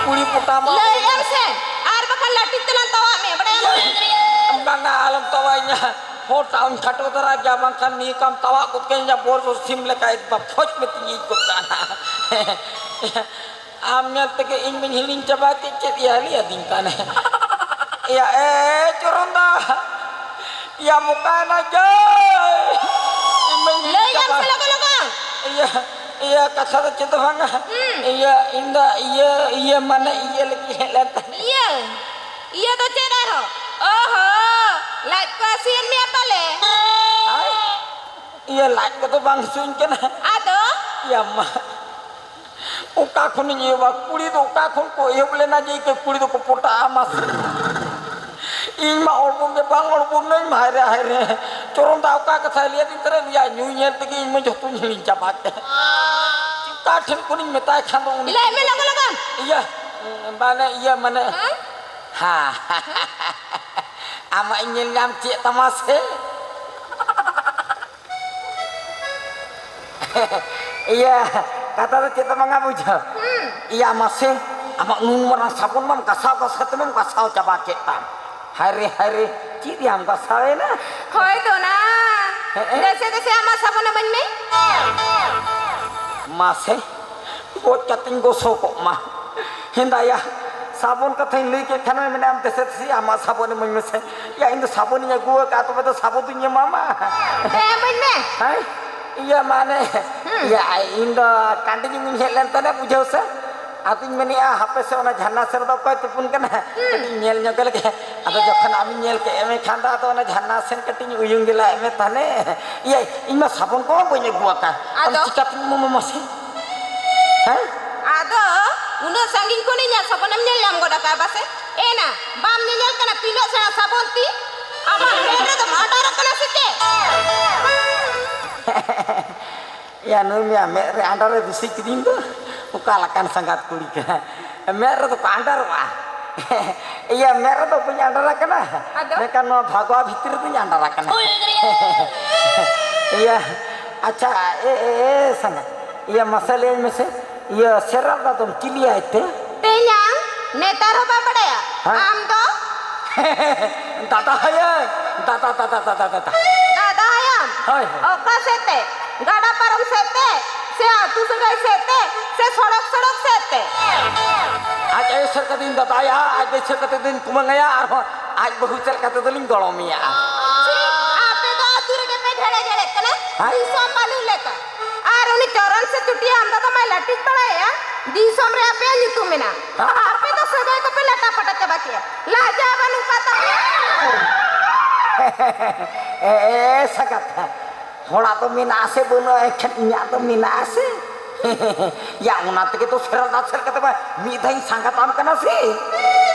ᱠᱩᱲᱤ ᱯᱚᱴᱟᱣ ᱢᱟ ᱞᱟᱹᱭ ᱮᱢ ᱥᱮ, ᱟᱨ ᱵᱟᱠᱷᱟᱱ ᱞᱟᱹᱴᱩ ᱛᱮᱞᱟᱝ ᱛᱟᱣᱟᱜ ᱢᱮ, ᱵᱟᱰᱟᱭᱟᱢ? ᱵᱟᱝᱟ, ᱟᱞᱚᱢ ᱛᱟᱣᱟᱧᱟ᱾ ᱦᱚᱲ ᱴᱟᱜ ᱮᱢ ᱠᱷᱟᱴᱚ ᱫᱷᱟᱨᱟ ᱜᱮᱭᱟ, ᱵᱟᱝᱠᱷᱟᱱ ᱱᱤᱭᱟᱹ ᱠᱟᱢ ᱛᱟᱣᱟᱜ ᱜᱚᱫ ᱠᱟᱹᱧᱟ, ᱵᱚᱨ ᱥᱤᱢ ᱞᱮᱠᱟ ᱮᱠᱫᱚᱢ ᱯᱷᱚᱡ ᱢᱮ ᱛᱤᱧ ᱤᱧ ᱜᱚᱫ ᱠᱟᱜᱼᱟ ᱱᱟᱦᱟᱜ᱾ ᱟᱢ ᱧᱮᱞ ᱛᱮᱜᱮ ᱤᱧ ᱢᱟᱧ ᱦᱤᱲᱤᱧ ᱪᱟᱵᱟ ᱠᱮᱫ, ᱪᱮᱫ ᱭᱟ ᱞᱟᱹᱭᱟᱫᱤᱧ ᱠᱟᱱᱮ᱾ ᱮᱭᱟ, ᱮ, ᱪᱚᱨᱚᱱ ᱫᱟ᱾ ᱭᱟ, ᱢᱚᱠᱟᱭᱮᱱᱟ ᱡᱟᱹᱭ᱾ ᱤᱧ ᱢᱟᱧ ᱦᱤᱲᱤᱧ ᱞᱟᱹᱭ ᱟᱢ ᱪᱟᱵᱟ᱾ ᱥᱮ ᱞᱚᱜᱚᱱ ᱞᱚᱜᱚᱱ᱾ ᱤᱭᱟᱹ, ᱤᱭᱟᱹ, ᱠᱟᱛᱷᱟ ᱫᱚ ᱪᱮᱫ ᱦᱚᱸ ᱵᱟᱝᱟ᱾ ᱦᱩᱸ᱾ ᱤᱭᱟᱹ, ᱤᱧ ᱫᱚ ᱤᱭᱟᱹ, ᱤᱭᱟᱹ, ᱢᱟᱱᱮ ᱤᱭᱟᱹ ᱞᱟᱹᱜᱤᱫ ᱦᱮᱡ ᱞᱮᱱ ᱛᱟᱦᱮᱸᱫ᱾ ᱤᱭᱟᱹ? ᱤᱭᱟᱹ ᱫᱚ ᱪᱮᱫ ᱟᱨᱦᱚᱸ? ᱚᱦᱚ, ᱞᱟᱡ ᱠᱚ ᱦᱟᱹᱥᱩᱭᱮᱫ ᱢᱮᱭᱟ ᱯᱟᱞᱮ? ᱦᱟᱭ, ᱤᱭᱟᱹ, ᱞᱟᱡ ᱠᱚᱫᱚ ᱵᱟᱝ ᱦᱟᱹᱥᱩᱧ ᱠᱟᱱᱟ᱾ ᱟᱫᱚ? ᱭᱟ ᱢᱟ᱾ ᱚᱠᱟ ᱠᱷᱚᱱᱤᱧ ᱮᱦᱚᱵᱟ? ᱠᱩᱲᱤ ᱫᱚ ᱚᱠᱟ ᱠᱷᱚᱱ ᱠᱚ ᱮᱦᱚᱵ ᱞᱮᱱᱟ ᱡᱮ ᱤᱠᱟᱹ ᱠᱩᱲᱤ ᱫᱚᱠᱚ ᱯᱚᱴᱟᱜᱼᱟ? ᱢᱟᱥᱮ, ᱤᱧ ᱢᱟ ᱚᱲᱵᱚᱝ ᱜᱮ ᱵᱟᱝ ᱚᱲᱵᱚᱝ ᱱᱟᱹᱧ, ᱦᱟᱭ ᱨᱮ, ᱦᱟᱭ ᱨᱮ᱾ ᱪᱚᱨᱚᱱ ᱫᱟ ᱚᱠᱟ ᱠᱟᱛᱷᱟᱭ ᱞᱟᱹᱭᱟᱫᱤᱧ ᱛᱟᱦᱞᱮ, ᱨᱮᱭᱟᱜ ᱧᱩ ᱧᱮᱞ ᱛᱮᱜᱮ ᱤᱧ ᱢᱟ ᱡᱚᱛᱚᱧ ᱦᱤᱲᱤᱧ ᱪᱟᱵᱟ ᱠᱮᱫ᱾ ᱚᱠᱟ ᱴᱷᱮᱱ ᱠᱷᱚᱱᱤᱧ ᱢᱮᱛᱟᱭ ᱠᱷᱟᱱ ᱫᱚ ᱩᱱᱤ ᱞᱟᱹᱭ ᱢᱮ ᱞᱚᱜᱚᱱ ᱞᱚᱜᱚᱱ᱾ ᱤᱭᱟᱹ, ᱢᱟᱱᱮ, ᱤᱭᱟᱹ, ᱢᱟᱱᱮ, ᱦᱮᱸ? ᱦᱮᱸ᱾ ᱟᱢᱟᱜ ᱤᱧ ᱧᱮᱞ ᱧᱟᱢ ᱪᱮᱫ ᱛᱟᱢᱟ ᱥᱮ? ᱤᱭᱟᱹ, ᱠᱟᱛᱷᱟ ᱫᱚ ᱪᱮᱫ ᱫᱚ ᱵᱟᱝᱟ ᱵᱩᱡᱷᱟᱹᱣ᱾ ᱦᱩᱸ᱾ ᱤᱭᱟᱹ, ᱢᱟᱥᱮ, ᱟᱢᱟᱜ ᱱᱩᱱ ᱢᱟᱨᱟᱝ ᱥᱟᱵᱚᱱ ᱢᱟᱢ ᱜᱟᱥᱟᱣ ᱜᱟᱥᱟᱣ ᱛᱮᱢᱟᱢ ᱜᱟᱥᱟᱣ ᱪᱟᱵᱟ ᱠᱮᱫ ᱛᱟᱢ᱾ ᱦᱟᱭ ᱨᱮ, ᱦᱟᱭ ᱨᱮ, ᱪᱮᱫ ᱭᱟᱢ ᱜᱟᱥᱟᱣᱮᱱᱟ? ᱦᱳᱭ ᱫᱚ ᱱᱟ᱾ ᱦᱮᱸ, ᱦᱮᱸ᱾ ᱫᱮᱥᱮ ᱫᱮᱥᱮ ᱟᱢᱟᱜ ᱥᱟᱵᱚᱱ ᱤᱢᱟᱹᱧ ᱢᱮ᱾ ᱢᱟᱥᱮ, ᱜᱚᱡ ᱠᱟᱛᱮᱧ ᱜᱚᱥᱚ ᱠᱚᱜ ᱢᱟ᱾ ᱦᱮᱸᱫᱟᱭᱟ, ᱥᱟᱵᱚᱱ ᱠᱟᱛᱷᱟᱧ ᱞᱟᱹᱭ ᱠᱮᱫ ᱠᱷᱟᱱ ᱢᱮᱱᱟᱢ, ᱫᱮᱥᱮ ᱫᱮᱥᱮ ᱟᱢᱟᱜ ᱥᱟᱵᱚᱱ ᱤᱢᱟᱹᱧ ᱢᱮᱥᱮ᱾ ᱭᱟ, ᱤᱧ ᱫᱚ ᱥᱟᱵᱚᱱᱤᱧ ᱟᱹᱜᱩ ᱟᱠᱟᱫᱼᱟ, ᱛᱚᱵᱮ ᱫᱚ ᱥᱟᱵᱚᱱ ᱫᱩᱧ ᱮᱢᱟᱢᱟ᱾ ᱦᱮᱸ, ᱤᱢᱟᱹᱧ ᱢᱮ᱾ ᱦᱮᱸ? ᱤᱭᱟᱹ, ᱢᱟᱱᱮ, ᱦᱩᱸ᱾ ᱤᱭᱟᱹ, ᱤᱧ ᱫᱚ ᱴᱟᱺᱰᱤ ᱧᱚᱜ ᱤᱧ ᱦᱮᱡ ᱞᱮᱱ ᱛᱟᱦᱮᱱᱟ, ᱵᱩᱡᱷᱟᱹᱣ ᱥᱮ᱾ ᱟᱫᱚᱧ ᱢᱮᱱᱮᱫᱼᱟ, ᱦᱟᱯᱮ ᱥᱮ, ᱚᱱᱟ ᱡᱷᱟᱨᱱᱟ ᱥᱮᱫ ᱨᱮᱫᱚ ᱚᱠᱚᱭ ᱛᱩᱯᱩᱱ ᱠᱟᱱᱟ? ᱦᱩᱸ᱾ ᱠᱟᱹᱴᱤᱡ ᱤᱧ ᱧᱮᱞ ᱧᱚᱜ ᱞᱮᱜᱮ᱾ ᱟᱫᱚ ᱡᱚᱠᱷᱚᱱ ᱟᱢᱤᱧ ᱧᱮᱞ ᱠᱮᱫ ᱢᱮ ᱠᱷᱟᱱ ᱫᱚ, ᱟᱫᱚ ᱚᱱᱟ ᱡᱷᱟᱨᱱᱟ ᱥᱮᱱ ᱠᱟᱹᱴᱤᱡ ᱤᱧ ᱩᱭᱩᱝ ᱜᱮᱞᱟᱭᱮᱫ ᱢᱮ ᱛᱟᱦᱞᱮ᱾ ᱤᱭᱟᱹ, ᱤᱧ ᱢᱟ ᱥᱟᱵᱚᱱ ᱠᱚᱦᱚᱸ ᱵᱟᱹᱧ ᱟᱹᱜᱩ ᱟᱠᱟᱫ᱾ ᱟᱫᱚ ᱟᱫᱚ? ᱪᱤᱠᱟᱹᱛᱤᱧ ᱮᱢᱟᱢᱟ ᱢᱟᱥᱮ? ᱦᱮᱸ? ᱟᱫᱚ ᱩᱱᱟᱹᱜ ᱥᱟᱺᱜᱤᱧ ᱠᱷᱚᱱ ᱤᱧᱟᱹᱜ ᱥᱟᱵᱚᱱᱮᱢ ᱧᱮᱞ ᱧᱟᱢ ᱜᱚᱫ ᱟᱠᱟᱫᱼᱟ ᱵᱟᱥᱮ? ᱮᱱᱟ, ᱵᱟᱢ ᱧᱮᱧᱮᱞ ᱠᱟᱱᱟ ᱛᱤᱱᱟᱹᱜ ᱥᱮᱬᱟ ᱥᱟᱵᱚᱱ ᱛᱤ? ᱟᱢᱟᱜ ᱢᱮᱫ ᱨᱮᱫᱚᱢ ᱟᱰᱟᱨ ᱟᱠᱟᱱᱟ ᱥᱮ ᱪᱮᱫ? ᱭᱟ, ᱱᱩᱭ ᱢᱮᱭᱟ ᱢᱮᱫ ᱨᱮ ᱟᱸᱰᱟᱨᱮ ᱵᱮᱥᱤ ᱠᱤᱫᱤᱧ ᱫᱚ᱾ ᱚᱠᱟ ᱞᱮᱠᱟᱱ ᱥᱟᱸᱜᱟᱛ ᱠᱩᱲᱤ ᱠᱟᱱᱟ? ᱢᱮᱫ ᱨᱮᱫᱚ ᱠᱚ ᱟᱸᱰᱟᱨᱚᱜᱼᱟ᱾ ᱤᱭᱟᱹ, ᱢᱮᱫ ᱨᱮᱫᱚ ᱵᱟᱹᱧ ᱟᱸᱰᱟᱨ ᱟᱠᱟᱱᱟ᱾ ᱟᱫᱚ? ᱢᱮᱱᱠᱷᱟᱱ ᱱᱚᱣᱟ ᱵᱷᱟᱜᱽᱣᱟ ᱵᱷᱤᱛᱨᱤ ᱨᱮᱫᱚᱧ ᱟᱸᱰᱟᱨ ᱟᱠᱟᱱᱟ᱾ ᱤᱭᱟᱹ, ᱟᱪᱪᱷᱟ, ᱮ, ᱮ, ᱮ, ᱥᱟᱸᱜᱟᱛ᱾ ᱤᱭᱟᱹ, ᱢᱟᱥᱮ ᱞᱟᱹᱭᱟᱹᱧ ᱢᱮᱥᱮ, ᱤᱭᱟᱹ, ᱥᱮᱨᱟᱞ ᱫᱟ ᱫᱚᱢ ᱪᱤᱞᱤᱭᱟᱭ ᱛᱮ? ᱛᱮᱧᱟᱝ, ᱱᱮᱛᱟᱨ ᱦᱚᱸ ᱵᱟᱢ ᱵᱟᱲᱟᱭᱟ? ᱦᱮᱸ? ᱟᱢ ᱫᱚ? ᱫᱟᱫᱟ ᱦᱳᱭ, ᱫᱟᱫᱟ, ᱫᱟᱫᱟ, ᱫᱟᱫᱟ, ᱫᱟᱫᱟ᱾ ᱫᱟᱫᱟ ᱦᱟᱭᱟᱢ? ᱦᱳᱭ, ᱦᱳᱭ᱾ ᱚᱠᱟ ᱥᱮᱫ ᱛᱮ? ᱜᱟᱰᱟ ᱯᱟᱨᱚᱢ ᱥᱮᱫ ᱛᱮ? ᱥᱮ ᱟᱹᱛᱩ ᱥᱟᱹᱜᱟᱹᱭ ᱥᱮᱫ ᱛᱮ? ᱥᱮ ᱥᱚᱲᱚᱠ, ᱥᱚᱲᱚᱠ ᱥᱮᱫ ᱛᱮ? ᱟᱡ ᱟᱭᱳ ᱥᱮᱫ ᱠᱟᱛᱮᱧ ᱫᱟᱫᱟᱭᱟ, ᱟᱡ ᱫᱚ ᱥᱮᱫ ᱠᱟᱛᱮ ᱫᱚᱧ ᱠᱩᱢᱟᱹᱝᱟᱭᱟ, ᱟᱨᱦᱚᱸ ᱟᱡ ᱵᱟᱹᱦᱩ ᱥᱮᱫ ᱠᱟᱛᱮ ᱫᱚᱞᱤᱧ ᱜᱚᱲᱚᱢᱮᱭᱟ᱾ ᱪᱷᱤ, ᱟᱯᱮ ᱫᱚ ᱟᱹᱛᱩ ᱨᱮᱜᱮ ᱯᱮ ᱰᱷᱮᱲᱮ ᱰᱷᱮᱲᱮᱜ ᱠᱟᱱᱟ, ᱦᱮᱸ? ᱫᱤᱥᱚᱢ ᱵᱟᱹᱱᱩᱜ ᱞᱮᱠᱟ᱾ ᱟᱨ ᱩᱱᱤ ᱪᱚᱨᱚᱱ ᱥᱮ ᱪᱩᱴᱤᱭᱟᱹ ᱟᱢᱫᱟ ᱫᱚ ᱢᱟᱭ ᱞᱟᱹᱴᱤᱡ ᱵᱟᱲᱟᱭᱮᱭᱟ, ᱫᱤᱥᱚᱢ ᱨᱮ ᱟᱯᱮᱭᱟᱜ ᱧᱩᱛᱩᱢ ᱢᱮᱱᱟᱜᱼᱟ᱾ ᱟᱯᱮ ᱫᱚ ᱥᱟᱹᱜᱟᱹᱭ ᱠᱚᱯᱮ ᱞᱟᱴᱟ ᱯᱟᱴᱟ ᱪᱟᱵᱟ ᱠᱮᱜᱼᱟ᱾ ᱞᱟᱡᱟ ᱵᱟᱹᱱᱩᱜ ᱠᱟᱫ ᱛᱟᱯᱮᱭᱟ᱾ ᱮ, ᱮ, ᱥᱟᱸᱜᱟᱛ, ᱦᱚᱲᱟᱜ ᱫᱚ ᱢᱮᱱᱟᱜᱼᱟ ᱥᱮ ᱵᱟᱹᱱᱩᱜᱼᱟ, ᱮᱱᱠᱷᱟᱱ ᱤᱧᱟᱹᱜ ᱫᱚ ᱢᱮᱱᱟᱜᱼᱟ ᱥᱮ᱾ ᱭᱟ, ᱚᱱᱟ ᱛᱮᱜᱮ ᱛᱚ ᱥᱮᱨᱮᱞ ᱫᱟ ᱥᱮᱫ ᱠᱟᱛᱮ ᱢᱟ ᱢᱤᱫ ᱫᱷᱟᱣ ᱤᱧ ᱥᱟᱸᱜᱟᱛ ᱟᱢ ᱠᱟᱱᱟ ᱥᱮ᱾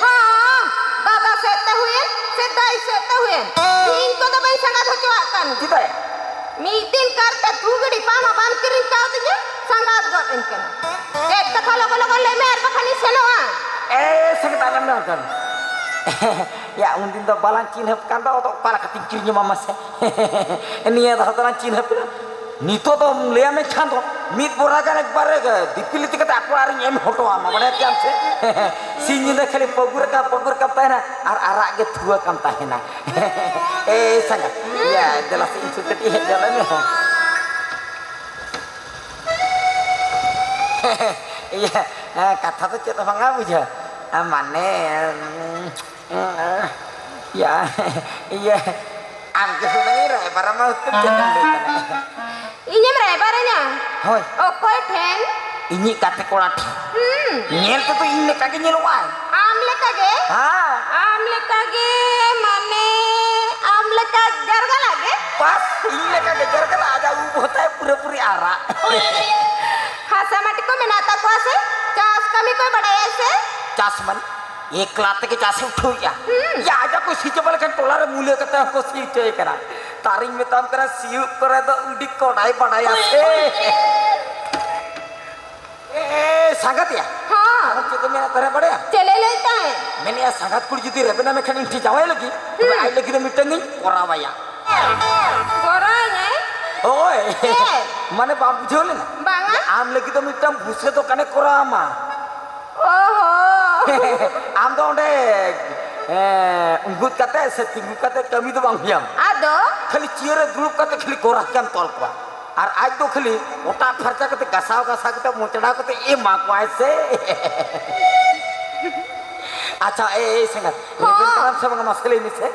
ᱦᱚᱸ, ᱫᱟᱫᱟ ᱥᱮᱫ ᱛᱮ ᱦᱩᱭᱮᱱ, ᱥᱮ ᱫᱟᱹᱭ ᱥᱮᱫ ᱛᱮ ᱦᱩᱭᱮᱱ, ᱤᱧ ᱠᱚᱫᱚ ᱵᱟᱹᱧ ᱥᱟᱸᱜᱟᱛ ᱦᱚᱪᱚᱣᱟᱜ ᱠᱟᱱ᱾ ᱪᱮᱫᱟᱜ? ᱢᱤᱫ ᱫᱤᱱ ᱠᱟᱨ ᱛᱮ ᱛᱷᱩ ᱜᱤᱰᱤ ᱯᱟᱢ ᱦᱚᱸ ᱵᱟᱢ ᱠᱤᱨᱤᱧ ᱠᱟᱣᱫᱤᱧᱟ, ᱥᱟᱸᱜᱟᱛ ᱜᱚᱫ ᱟᱹᱧ ᱠᱟᱱᱟ᱾ ᱪᱮᱫ ᱠᱟᱛᱷᱟ ᱞᱚᱜᱚᱱ ᱞᱚᱜᱚᱱ ᱞᱟᱹᱭ ᱢᱮ, ᱟᱨ ᱵᱟᱠᱷᱟᱱᱤᱧ ᱥᱮᱱᱚᱜᱼᱟ᱾ ᱮ, ᱥᱮᱸᱜᱮᱛ ᱟᱞᱚᱢ ᱢᱮᱱ ᱠᱟᱱ᱾ ᱭᱟ, ᱩᱱᱫᱤᱱ ᱫᱚ ᱵᱟᱞᱟᱝ ᱪᱤᱱᱦᱟᱹᱯ ᱠᱟᱱ ᱫᱚ, ᱟᱫᱚ ᱚᱠᱟ ᱞᱮᱠᱟᱛᱤᱧ ᱠᱤᱨᱤᱧ ᱟᱢᱟ ᱢᱟᱥᱮ? ᱱᱤᱭᱟᱹ ᱫᱷᱟᱣ ᱫᱚᱞᱟᱝ ᱪᱤᱱᱦᱟᱹᱯ ᱮᱱᱟ᱾ ᱱᱤᱛᱚᱜ ᱫᱚᱢ ᱞᱟᱹᱭᱟ ᱢᱮᱱᱠᱷᱟᱱ ᱫᱚ ᱢᱤᱫ ᱵᱚᱨᱟ ᱜᱟᱱ ᱮᱠᱵᱟᱨᱮ ᱫᱤᱯᱤᱞ ᱤᱫᱤ ᱠᱟᱛᱮ ᱟᱠᱚ ᱚᱲᱟᱜ ᱨᱤᱧ ᱮᱢ ᱦᱚᱴᱚ ᱟᱢᱟ, ᱵᱟᱲᱟᱭ ᱠᱮᱭᱟᱢ ᱥᱮ? ᱥᱤᱧ ᱧᱤᱫᱟᱹ ᱠᱷᱟᱹᱞᱤ ᱯᱟᱹᱜᱩᱨ ᱟᱠᱟᱢ, ᱯᱟᱹᱜᱩᱨ ᱟᱠᱟᱢ ᱛᱟᱦᱮᱱᱟ ᱟᱨ ᱟᱨᱟᱜ ᱜᱮ ᱛᱷᱩᱣᱟᱹ ᱠᱟᱢ ᱛᱟᱦᱮᱱᱟ᱾ ᱮ ᱥᱟᱸᱜᱟᱛ, ᱭᱟ, ᱫᱮᱞᱟ ᱥᱮ ᱤᱧ ᱥᱩᱨ ᱠᱟᱹᱴᱤᱡ ᱦᱮᱡ ᱧᱚᱜ ᱞᱮ ᱢᱮ᱾ ᱤᱭᱟᱹ, ᱦᱮᱸ, ᱠᱟᱛᱷᱟ ᱫᱚ ᱪᱮᱫ ᱦᱚᱸ ᱵᱟᱝᱟ ᱵᱩᱡᱷᱟᱹᱣ᱾ ᱟ, ᱢᱟᱱᱮ, ᱩᱸ, ᱩᱸ, ᱤᱭᱟᱹ, ᱤᱭᱟᱹ, ᱟᱢ ᱜᱮ ᱦᱩᱱᱟᱹᱝ ᱨᱟᱭᱵᱟᱨᱟᱢᱟ ᱦᱩᱛᱩᱢ ᱪᱮᱫ ᱮᱢ ᱞᱟᱹᱭ ᱠᱟᱱᱟ? ᱤᱧᱮᱢ ᱨᱟᱭᱵᱟᱨᱟᱹᱧᱟ? ᱦᱳᱭ᱾ ᱚᱠᱚᱭ ᱴᱷᱮᱱ? ᱤᱧᱤᱡ ᱜᱟᱛᱮ ᱠᱚᱲᱟ ᱴᱷᱮᱱ᱾ ᱦᱩᱸ᱾ ᱧᱮᱞ ᱛᱮᱫᱚ ᱤᱧ ᱞᱮᱠᱟ ᱜᱮ ᱧᱮᱞᱚᱜ ᱟᱭ᱾ ᱟᱢ ᱞᱮᱠᱟ ᱜᱮ? ᱦᱮᱸ᱾ ᱟᱢ ᱞᱮᱠᱟ ᱜᱮ, ᱢᱟᱱᱮ, ᱟᱢ ᱞᱮᱠᱟ ᱡᱟᱨᱜᱟᱞᱟᱜ ᱜᱮ? ᱵᱟᱥ, ᱤᱧ ᱞᱮᱠᱟ ᱜᱮ ᱡᱟᱨᱜᱟᱞᱟᱜ, ᱟᱡᱟᱜ ᱩᱵ ᱦᱚᱸᱛᱟᱭ ᱯᱩᱨᱟᱹᱯᱩᱨᱤ ᱟᱨᱟᱜ᱾ ᱦᱟᱥᱟ ᱢᱟᱹᱴᱤ ᱠᱚ ᱢᱮᱱᱟᱜ ᱛᱟᱠᱚᱣᱟ ᱥᱮ? ᱪᱟᱥ ᱠᱟᱹᱢᱤ ᱠᱚᱭ ᱵᱟᱲᱟᱭᱟ ᱥᱮ? ᱪᱟᱥ ᱢᱟᱱᱮ? ᱮᱠᱞᱟ ᱛᱮᱜᱮ ᱪᱟᱥ ᱮ ᱩᱴᱷᱟᱹᱣᱮᱫᱼᱟ᱾ ᱦᱩᱸ᱾ ᱭᱟ, ᱟᱡᱟᱜ ᱠᱚ ᱥᱤ ᱪᱟᱵᱟ ᱞᱮᱠᱷᱟᱱ ᱴᱚᱞᱟ ᱨᱮ ᱢᱩᱞᱟᱹ ᱠᱟᱛᱮ ᱦᱚᱸᱠᱚ ᱥᱤ ᱦᱚᱪᱚᱭᱮ ᱠᱟᱱᱟ᱾ ᱛᱟᱨᱤᱧ ᱢᱮᱛᱟᱢ ᱠᱟᱱᱟ, ᱥᱤᱭᱳᱜ ᱠᱚᱨᱮ ᱫᱚ ᱩᱰᱤ ᱠᱚᱰᱟᱭ ᱵᱟᱰᱟᱭᱟ ᱥᱮ᱾ ᱮ, ᱥᱟᱸᱜᱟᱛ ᱭᱟ᱾ ᱦᱚᱸ᱾ ᱟᱢ ᱪᱮᱫ ᱠᱚ ᱢᱮᱱᱟ ᱛᱟᱦᱮᱸ ᱵᱟᱲᱟᱭᱟ? ᱪᱮᱫ ᱞᱮ ᱞᱟᱹᱭ ᱛᱟᱦᱮᱸᱫ? ᱢᱮᱱᱮᱫᱼᱟ, ᱥᱟᱸᱜᱟᱛ ᱠᱩᱲᱤ ᱡᱩᱫᱤ ᱨᱮᱵᱮᱱᱟ ᱢᱮᱱᱠᱷᱟᱱ ᱤᱧ ᱴᱷᱮᱱ ᱡᱟᱶᱟᱭ ᱞᱟᱹᱜᱤᱫ, ᱛᱚᱵᱮ ᱦᱩᱸ᱾ ᱟᱡ ᱞᱟᱹᱜᱤᱫ ᱫᱚ ᱢᱤᱫᱴᱟᱝ ᱤᱧ ᱠᱚᱨᱟᱣᱟᱭᱟ᱾ ᱜᱚᱨᱚᱧᱟᱭ? ᱳᱭ᱾ ᱪᱮᱫ? ᱢᱟᱱᱮ, ᱵᱟᱢ ᱵᱩᱡᱷᱟᱹᱣ ᱞᱮᱱᱟ? ᱵᱟᱝᱟ᱾ ᱟᱢ ᱞᱟᱹᱜᱤᱫ ᱫᱚ ᱢᱤᱫᱴᱟᱝ ᱵᱷᱩᱥᱟᱹ ᱫᱚᱠᱟᱱᱮ ᱠᱚᱨᱟᱣ ᱟᱢᱟ᱾ ᱚ ᱦᱚᱸ᱾ ᱟᱢ ᱫᱚ ᱚᱸᱰᱮ, ᱮᱸ, ᱩᱸᱜᱩᱫ ᱠᱟᱛᱮ ᱥᱮ ᱛᱤᱸᱜᱩ ᱠᱟᱛᱮ ᱠᱟᱹᱢᱤ ᱫᱚ ᱵᱟᱝ ᱦᱩᱭᱟᱢ᱾ ᱟᱫᱚ? ᱠᱷᱟᱹᱞᱤ chair ᱨᱮ ᱫᱩᱲᱩᱵ ᱠᱟᱛᱮ ᱠᱷᱟᱹᱞᱤ ᱜᱚᱨᱦᱟᱠᱮᱢ ᱛᱚᱞ ᱠᱚᱣᱟ᱾ ᱟᱨ ᱟᱡ ᱫᱚ ᱠᱷᱟᱹᱞᱤ ᱚᱴᱟᱜ ᱯᱷᱟᱨᱪᱟ ᱠᱟᱛᱮ, ᱜᱟᱥᱟᱣ ᱜᱟᱥᱟᱣ ᱠᱟᱛᱮ, ᱢᱚᱪᱲᱟ ᱠᱟᱛᱮ ᱮᱢᱟ ᱠᱚᱣᱟᱭ ᱥᱮ᱾ ᱟᱪᱪᱷᱟ, ᱮ, ᱮ, ᱥᱮᱸᱜᱟᱛ, ᱦᱚᱸ᱾ ᱨᱮᱵᱮᱱ ᱠᱟᱱᱟᱢ ᱥᱮ ᱵᱟᱝᱟ, ᱢᱟᱥᱮ ᱞᱟᱹᱭ ᱢᱮᱥᱮ᱾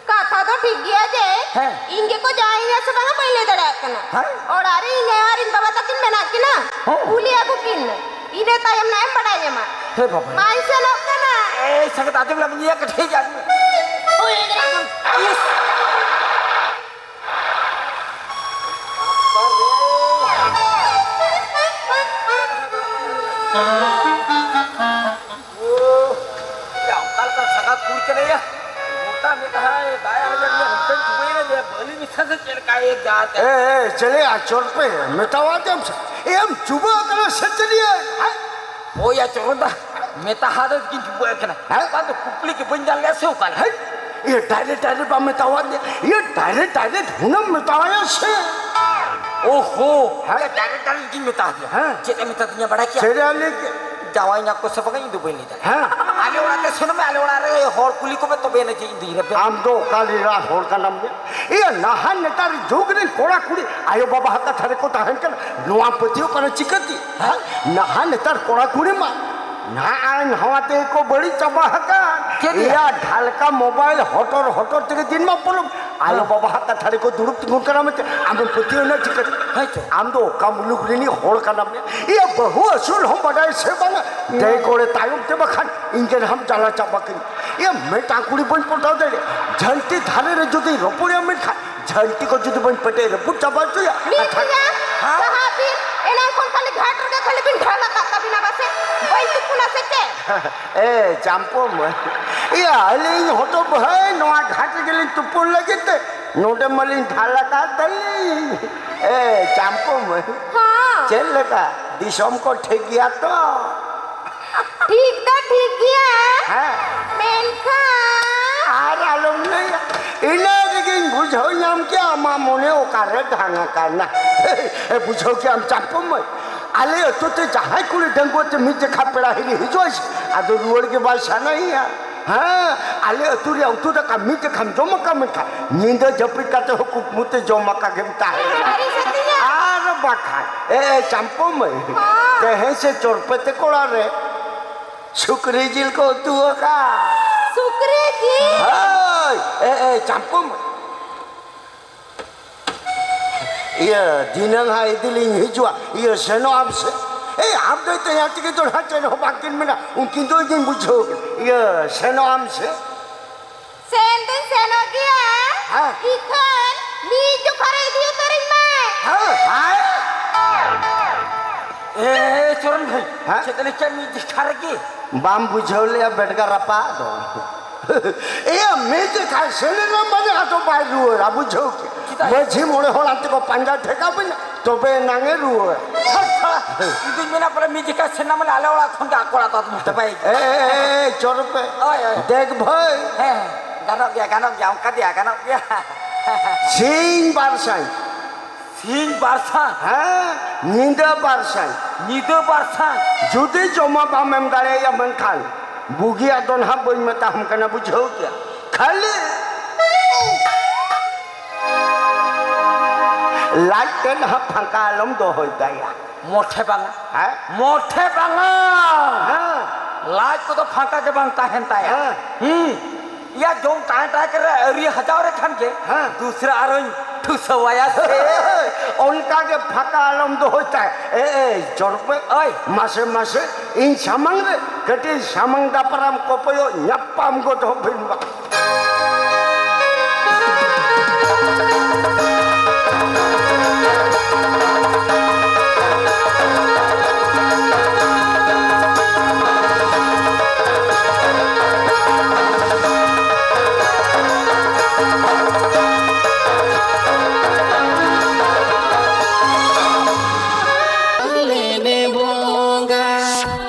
ᱠᱟᱛᱷᱟ ᱫᱚ ᱴᱷᱤᱠ ᱜᱮᱭᱟ ᱡᱮ ᱦᱮᱸ᱾ ᱤᱧ ᱜᱮᱠᱚ ᱡᱟᱶᱟᱭᱤᱧᱟ ᱥᱮ ᱵᱟᱝᱟ ᱵᱟᱹᱧ ᱞᱟᱹᱭ ᱫᱟᱲᱮᱭᱟᱜ ᱠᱟᱱᱟ᱾ ᱦᱮᱸ? ᱚᱲᱟᱜ ᱨᱮ ᱤᱧ ᱟᱭᱳ ᱟᱨ ᱤᱧ ᱵᱟᱵᱟ ᱛᱟᱹᱠᱤᱱ ᱢᱮᱱᱟᱜ ᱠᱤᱱᱟ᱾ ᱦᱚᱸ᱾ ᱠᱩᱞᱤ ᱟᱹᱜᱩ ᱠᱤᱱ ᱢᱮ᱾ ᱤᱱᱟᱹ ᱛᱟᱭᱚᱢ ᱱᱟᱜ ᱮᱢ ᱵᱟᱰᱟᱭ ᱧᱟᱢᱟ᱾ ᱦᱮ ᱵᱟᱵᱟ᱾ ᱢᱟᱧ ᱥᱮᱱᱚᱜ ᱠᱟᱱᱟ᱾ ᱮᱭ ᱥᱟᱸᱜᱟᱛ, ᱟᱸᱡᱚᱢ ᱞᱮᱢ, ᱤᱧ ᱠᱟᱹᱴᱤᱡ ᱦᱮᱡ ᱟᱹᱜᱩ ᱢᱮ᱾ ᱦᱳᱭ, ᱦᱮᱡ ᱟᱹᱜᱩ ᱢᱮ᱾ ᱤᱥ᱾ ᱭᱟ, ᱚᱠᱟ ᱞᱮᱠᱟᱱ ᱥᱟᱸᱜᱟᱛ ᱠᱩᱲᱤ ᱠᱟᱱᱟᱭᱟ? ᱜᱚᱴᱟ ᱢᱮᱫᱦᱟᱭ ᱫᱟᱜ ᱮ ᱟᱨᱮᱡ ᱟᱫᱤᱧᱟ, ᱱᱚᱛᱮᱧ ᱪᱩᱵᱟᱹᱭᱮᱱᱟ ᱡᱮ ᱵᱟᱹᱞᱤ ᱢᱮᱥᱟ ᱥᱮ ᱪᱮᱫ ᱞᱮᱠᱟ ᱮ ᱡᱟᱛ ᱮ᱾ ᱮ, ᱮ, ᱪᱮᱞᱮ ᱟᱪᱚᱨ ᱯᱮ, ᱢᱮᱛᱟᱣᱟᱫᱮᱭᱟᱢ ᱥᱮ? ᱮᱢ ᱪᱩᱵᱟᱹ ᱟᱠᱟᱱᱟ ᱥᱮ ᱪᱮᱫ ᱭᱟ? ᱦᱮᱸ? ᱦᱳᱭ ᱭᱟ, ᱪᱚᱨᱚᱱ ᱫᱟ, ᱢᱮᱛᱟ ᱦᱟᱫᱮ ᱜᱤᱧ ᱪᱩᱵᱟᱹ ᱟᱠᱟᱱᱟ᱾ ᱦᱮᱸ? ᱵᱟᱝ ᱫᱚ ᱠᱩᱠᱞᱤ ᱜᱮ ᱵᱟᱹᱧ ᱜᱟᱱ ᱞᱮᱫᱼᱟ ᱥᱮ ᱚᱠᱟ ᱞᱮᱠᱟ? ᱦᱮᱸ? ᱤᱭᱟᱹ direct direct ᱵᱟᱢ ᱢᱮᱛᱟᱣᱟᱫᱮᱭᱟ? ᱤᱭᱟᱹ direct direct ᱦᱩᱱᱟᱹᱢ ᱢᱮᱛᱟᱣᱟᱭᱟ ᱥᱮ? ᱳᱦᱳ, ᱦᱮᱸ? ᱤᱭᱟᱹ direct direct ᱜᱤᱧ ᱢᱮᱛᱟ ᱦᱟᱫᱮᱭᱟ᱾ ᱦᱮᱸ᱾ ᱪᱮᱫ ᱮ ᱢᱮᱛᱟ ᱫᱤᱧᱟ ᱵᱟᱲᱟᱭ ᱠᱮᱭᱟ? ᱪᱮᱫ ᱮ ᱞᱟᱹᱭ ᱠᱮᱫ? ᱡᱟᱶᱟᱭ ᱧᱟᱢ ᱠᱚ ᱥᱮ ᱵᱟᱝᱟ, ᱤᱧ ᱫᱚ ᱵᱟᱹᱧ ᱞᱟᱹᱭ ᱫᱟᱲᱮᱭᱟᱜᱼᱟ᱾ ᱦᱮᱸ᱾ ᱟᱞᱮ ᱚᱲᱟᱜ ᱛᱮ ᱥᱮᱱᱚᱜ ᱢᱮ, ᱟᱞᱮ ᱚᱲᱟᱜ ᱨᱮ ᱦᱚᱲ ᱠᱩᱞᱤ ᱠᱚᱢᱮ, ᱛᱚᱵᱮ ᱮᱱᱟ ᱡᱮ ᱤᱧ ᱫᱩᱧ ᱨᱮᱵᱮᱱ᱾ ᱟᱢ ᱫᱚ ᱚᱠᱟ ᱨᱮᱱ ᱦᱚᱲ ᱠᱟᱱᱟᱢ ᱭᱟ? ᱤᱭᱟᱹ ᱱᱟᱦᱟᱜ ᱱᱮᱛᱟᱨ ᱡᱩᱜᱽ ᱨᱮᱱ ᱠᱚᱲᱟ ᱠᱩᱲᱤ ᱟᱭᱳ ᱵᱟᱵᱟ ᱦᱟᱜ ᱠᱟᱛᱷᱟ ᱨᱮᱠᱚ ᱛᱟᱦᱮᱱ ᱠᱟᱱᱟ, ᱱᱚᱣᱟ ᱯᱟᱹᱛᱭᱟᱹᱣ ᱠᱟᱱᱟ ᱪᱤᱠᱟᱹᱛᱮ? ᱦᱮᱸ? ᱱᱟᱦᱟᱜ ᱱᱮᱛᱟᱨ ᱠᱚᱲᱟ ᱠᱩᱲᱤ ᱢᱟ ᱱᱟᱦᱟᱜ ᱟᱨ ᱱᱟᱣᱟ ᱛᱮᱜᱮ ᱠᱚ ᱵᱟᱹᱲᱤᱡ ᱪᱟᱵᱟ ᱟᱠᱟᱱ᱾ ᱪᱮᱫ ᱭᱟ? ᱤᱭᱟᱹ ᱰᱷᱟᱞᱠᱟ mobile ᱦᱚᱴᱚᱨ ᱦᱚᱴᱚᱨ ᱛᱮᱜᱮ ᱫᱤᱱ ᱢᱟ ᱯᱚᱞᱚᱢ᱾ ᱟᱭᱳ ᱦᱮᱸ᱾ ᱵᱟᱵᱟ ᱦᱟᱜ ᱠᱟᱛᱷᱟ ᱨᱮᱠᱚ ᱫᱩᱲᱩᱵ ᱛᱤᱸᱜᱩᱱ ᱠᱟᱱᱟ ᱢᱮᱱᱛᱮ ᱟᱢᱮᱢ ᱯᱟᱹᱛᱭᱟᱹᱣ ᱮᱱᱟ ᱪᱤᱠᱟᱹᱛᱮ? ᱦᱮᱸ ᱪᱚ᱾ ᱟᱢ ᱫᱚ ᱚᱠᱟ ᱢᱩᱞᱩᱠ ᱨᱤᱱᱤᱡ ᱦᱚᱲ ᱠᱟᱱᱟᱢ ᱭᱟ? ᱤᱭᱟᱹ ᱵᱟᱹᱦᱩ ᱟᱹᱥᱩᱞ ᱦᱚᱸ ᱵᱟᱰᱟᱭ ᱥᱮ ᱵᱟᱝᱟ? ᱦᱮᱸ᱾ ᱫᱮ ᱠᱚᱲᱮ ᱛᱟᱭᱚᱢ ᱛᱮ ᱵᱟᱠᱷᱟᱱ ᱤᱧ ᱜᱮ ᱱᱟᱦᱟᱜ ᱡᱟᱞᱟ ᱪᱟᱵᱟ ᱠᱟᱹᱧ᱾ ᱤᱭᱟᱹ ᱢᱤᱫᱴᱟᱝ ᱠᱩᱲᱤ ᱵᱟᱹᱧ ᱯᱚᱴᱟᱣ ᱫᱟᱲᱮᱭᱟᱜᱼᱟ᱾ ᱡᱷᱟᱹᱱᱴᱤ ᱫᱷᱟᱨᱮ ᱨᱮ ᱡᱩᱫᱤ ᱨᱚᱯᱚᱲᱮᱭᱟ ᱢᱮᱱᱠᱷᱟᱱ ᱡᱷᱟᱹᱱᱴᱤ ᱠᱚ ᱡᱩᱫᱤ ᱵᱟᱹᱧ ᱯᱮᱴᱮᱡ ᱨᱟᱹᱯᱩᱫ ᱪᱟᱵᱟ ᱦᱚᱪᱚᱭᱟ᱾ ᱢᱤᱫ ᱠᱟᱛᱷᱟ ᱜᱮᱭᱟ, ᱦᱮᱸ? ᱥᱟᱦᱟ ᱵᱤᱱ, ᱮᱱᱟᱝ ᱠᱷᱚᱱ ᱠᱷᱟᱹᱞᱤ ᱜᱷᱟᱴ ᱨᱮᱜᱮ ᱠᱷᱟᱹᱞᱤ ᱵᱤᱱ ᱰᱷᱟᱞ ᱟᱠᱟᱫ ᱛᱟᱵᱤᱱᱟ ᱵᱟᱥᱮ? ᱵᱟᱹᱧ ᱛᱩᱯᱩᱱᱟ ᱥᱮ ᱪᱮᱫ? ᱮ, ᱪᱟᱢᱯᱚ ᱢᱟᱹᱭ, ᱤᱭᱟᱹ, ᱟᱹᱞᱤᱧ ᱦᱚᱛᱚ ᱵᱷᱟᱹᱭ ᱱᱚᱣᱟ ᱜᱷᱟᱴ ᱨᱮᱜᱮᱞᱤᱧ ᱛᱩᱯᱩᱱ ᱞᱟᱹᱜᱤᱫ ᱛᱮ ᱱᱚᱰᱮ ᱢᱟᱞᱤᱧ ᱰᱷᱟᱞ ᱟᱠᱟᱫ ᱛᱟᱹᱞᱤᱧ᱾ ᱮ, ᱪᱟᱢᱯᱚ ᱢᱟᱹᱭ, ᱦᱚᱸ᱾ ᱪᱮᱫ ᱞᱮᱠᱟ? ᱫᱤᱥᱚᱢ ᱠᱚ ᱴᱷᱤᱠ ᱜᱮᱭᱟ ᱛᱚ? ᱴᱷᱤᱠ ᱫᱚ ᱴᱷᱤᱠ ᱜᱮᱭᱟ᱾ ᱦᱮᱸ᱾ ᱢᱮᱱᱠᱷᱟᱱ ᱟᱨ ᱟᱞᱚᱢ ᱞᱟᱹᱭᱟ, ᱤᱱᱟᱹ ᱨᱮᱜᱮᱧ ᱵᱩᱡᱷᱟᱹᱣ ᱧᱟᱢ ᱠᱮᱜᱼᱟ, ᱢᱚᱱᱮ ᱚᱠᱟᱨᱮ ᱰᱷᱟᱝ ᱟᱠᱟᱱᱟ᱾ ᱮ, ᱵᱩᱡᱷᱟᱹᱣ ᱠᱮᱜ ᱟᱢ ᱪᱟᱢᱯᱩ ᱢᱟᱹᱭ, ᱟᱞᱮ ᱟᱹᱛᱩ ᱛᱮ ᱡᱟᱦᱟᱸᱭ ᱠᱩᱲᱤ ᱰᱟᱺᱜᱩᱣᱟᱹ ᱛᱮ ᱢᱤᱫ ᱡᱚᱠᱷᱟ ᱯᱮᱲᱟ ᱦᱤᱨᱤ ᱦᱤᱡᱩᱜ ᱟᱭ ᱥᱮ, ᱟᱫᱚ ᱨᱩᱣᱟᱹᱲ ᱜᱮ ᱵᱟᱭ ᱥᱟᱱᱟᱭᱮᱭᱟ᱾ ᱦᱮᱸ, ᱟᱞᱮ ᱟᱹᱛᱩ ᱨᱮᱭᱟᱜ ᱩᱛᱩ ᱫᱟᱠᱟ ᱢᱤᱫ ᱡᱚᱠᱷᱟᱢ ᱡᱚᱢ ᱟᱠᱟᱫ ᱢᱮᱱᱠᱷᱟᱱ ᱧᱤᱫᱟᱹ ᱡᱟᱹᱯᱤᱫ ᱠᱟᱛᱮ ᱦᱚᱸ ᱠᱩᱠᱢᱩ ᱛᱮ ᱡᱚᱢ ᱟᱠᱟ ᱜᱮᱢ ᱛᱟᱦᱮᱱᱟ᱾ ᱟᱨ ᱵᱟᱠᱷᱟᱱ, ᱮ, ᱮ, ᱪᱟᱢᱯᱩ ᱢᱟᱹᱭ, ᱦᱮᱸ᱾ ᱛᱮᱦᱮᱧ ᱥᱮ ᱪᱚᱨᱯᱮ ᱛᱮ ᱠᱚᱲᱟ ᱨᱮ ᱥᱩᱠᱨᱤ ᱡᱤᱞ ᱠᱚ ᱩᱛᱩ ᱟᱠᱟᱫ᱾ ᱥᱩᱠᱨᱤ ᱡᱤᱞ? ᱦᱳᱭ, ᱮ, ᱮ, ᱪᱟᱢᱯᱩ ᱢᱟᱹᱭ᱾ ᱤᱭᱟᱹ, ᱫᱷᱤᱱᱟᱹᱝ ᱦᱟᱸᱜ ᱤᱫᱤ ᱞᱤᱧ ᱦᱤᱡᱩᱜᱼᱟ᱾ ᱤᱭᱟᱹ, ᱥᱮᱱᱚᱜ ᱟᱢ ᱥᱮ? ᱮᱭ, ᱟᱢ ᱫᱚ ᱛᱮᱭᱟᱝ ᱛᱟᱹᱠᱤᱱ ᱫᱚ ᱱᱟᱦᱟᱜ ᱪᱮᱫ ᱦᱚᱸ ᱵᱟᱝᱠᱤᱱ ᱢᱮᱱᱟ, ᱩᱱᱠᱤᱱ ᱫᱚ ᱤᱧᱤᱧ ᱵᱩᱡᱷᱟᱹᱣ ᱠᱤᱱᱟ᱾ ᱤᱭᱟᱹ, ᱥᱮᱱᱚᱜ ᱟᱢ ᱥᱮ? ᱥᱮᱱ ᱫᱚᱧ ᱥᱮᱱᱚᱜ ᱜᱮᱭᱟ᱾ ᱦᱮᱸ᱾ ᱤᱠᱷᱟᱹᱱ ᱢᱤᱫ ᱡᱚᱠᱷᱟ ᱨᱮ ᱤᱫᱤ ᱩᱛᱟᱹᱨᱤᱧ ᱢᱮ᱾ ᱦᱮᱸ, ᱦᱮᱸ᱾ ᱮ, ᱪᱚᱨᱚᱱ ᱵᱷᱟᱹᱭ, ᱦᱮᱸ? ᱪᱮᱫ ᱞᱮᱠᱟ ᱢᱤᱫ ᱡᱚᱠᱷᱟ ᱨᱮᱜᱮ? ᱵᱟᱢ ᱵᱩᱡᱷᱟᱹᱣ ᱞᱮᱭᱟ ᱵᱮᱰᱜᱟ ᱨᱟᱯᱟᱜ ᱫᱚ᱾ ᱮᱭᱟ, ᱢᱤᱫ ᱡᱚᱠᱷᱟ ᱥᱮᱱ ᱮᱱᱟ ᱢᱟᱱᱮ ᱟᱫᱚ ᱵᱟᱭ ᱨᱩᱣᱟᱹᱲᱟ, ᱵᱩᱡᱷᱟᱹᱣ ᱠᱮ᱾ ᱪᱮᱫᱟᱜ? ᱢᱟᱹᱡᱷᱤ ᱢᱚᱬᱮ ᱦᱚᱲ ᱟᱱᱛᱮ ᱠᱚ ᱯᱟᱸᱡᱟ ᱴᱷᱮᱠᱟ ᱵᱤᱱᱟ, ᱛᱚᱵᱮ ᱮᱱᱟᱝ ᱮ ᱨᱩᱣᱟᱹᱲᱟ᱾ ᱤᱧ ᱫᱩᱧ ᱢᱮᱱᱟ ᱯᱟᱞᱮ ᱢᱤᱫ ᱡᱚᱠᱷᱟ ᱥᱮᱱ ᱮᱱᱟ ᱢᱟᱱᱮ ᱟᱞᱮ ᱚᱲᱟᱜ ᱠᱷᱚᱱ ᱜᱮ ᱟᱠᱚ ᱚᱲᱟᱜ ᱫᱚ ᱟᱫᱚ ᱪᱟᱵᱟᱭ ᱜᱮ᱾ ᱮ, ᱮ, ᱮ, ᱮ, ᱪᱚᱨᱚᱯᱮ᱾ ᱦᱳᱭ, ᱦᱳᱭ᱾ ᱫᱮᱠ ᱵᱷᱟᱹᱭ᱾ ᱦᱮᱸ, ᱦᱮᱸ, ᱜᱟᱱᱚᱜ ᱜᱮᱭᱟ, ᱜᱟᱱᱚᱜ ᱜᱮᱭᱟ, ᱚᱱᱠᱟ ᱫᱮᱭᱟ ᱜᱟᱱᱚᱜ ᱜᱮᱭᱟ᱾ ᱥᱤᱧ ᱵᱟᱨ ᱥᱟᱭ᱾ ᱥᱤᱧ ᱵᱟᱨ ᱥᱟᱭ? ᱦᱮᱸ, ᱧᱤᱫᱟᱹ ᱵᱟᱨ ᱥᱟᱭ᱾ ᱧᱤᱫᱟᱹ ᱵᱟᱨ ᱥᱟᱭ? ᱡᱩᱫᱤ ᱡᱚᱢᱟᱜ ᱵᱟᱢ ᱮᱢ ᱫᱟᱲᱮᱭᱟᱭᱟ, ᱢᱮᱱᱠᱷᱟᱱ ᱵᱩᱜᱤᱭᱟᱜ ᱫᱚ ᱱᱟᱦᱟᱜ ᱵᱟᱹᱧ ᱢᱮᱛᱟᱢ ᱠᱟᱱᱟ, ᱵᱩᱡᱷᱟᱹᱣ ᱠᱮᱭᱟ᱾ ᱠᱷᱟᱹᱞᱤ ᱞᱟᱡ ᱛᱮ ᱱᱟᱦᱟᱜ ᱯᱷᱟᱸᱠᱟ ᱟᱞᱚᱢ ᱫᱚᱦᱚᱭ ᱛᱟᱭᱟ᱾ ᱢᱚᱴᱷᱮ ᱵᱟᱝᱟ᱾ ᱦᱮᱸ? ᱢᱚᱴᱷᱮ ᱵᱟᱝᱟ᱾ ᱦᱮᱸ᱾ ᱞᱟᱡ ᱠᱚᱫᱚ ᱯᱷᱟᱸᱠᱟ ᱜᱮ ᱵᱟᱝ ᱛᱟᱦᱮᱱ ᱛᱟᱭᱟ᱾ ᱦᱮᱸ᱾ ᱦᱩᱸ᱾ ᱭᱟ, ᱡᱚᱢ ᱛᱟᱦᱮᱸ ᱛᱟᱦᱮᱸ ᱠᱟᱛᱮ ᱟᱹᱣᱨᱤ ᱦᱟᱡᱟᱣ ᱨᱮ ᱠᱷᱟᱱ ᱜᱮ ᱦᱮᱸ᱾ ᱫᱩᱥᱨᱟ ᱟᱨᱚᱧ ᱴᱷᱩᱥᱟᱹᱣᱟᱭᱟ ᱥᱮ᱾ ᱚᱱᱠᱟ ᱜᱮ ᱯᱷᱟᱸᱠᱟ ᱟᱞᱚᱢ ᱫᱚᱦᱚᱭ ᱛᱟᱭ᱾ ᱮ, ᱮ, ᱪᱚᱨᱚᱯᱮ᱾ ᱳᱭ᱾ ᱢᱟᱥᱮ, ᱢᱟᱥᱮ, ᱤᱧ ᱥᱟᱢᱟᱝ ᱨᱮ ᱠᱟᱹᱴᱤᱡ ᱥᱟᱢᱟᱝ ᱫᱟᱯᱨᱟᱢ ᱠᱚᱯᱚᱭᱚᱜ ᱧᱟᱯᱟᱢ ᱜᱚᱫ ᱦᱚᱸ ᱵᱤᱱ ᱵᱟᱝ᱾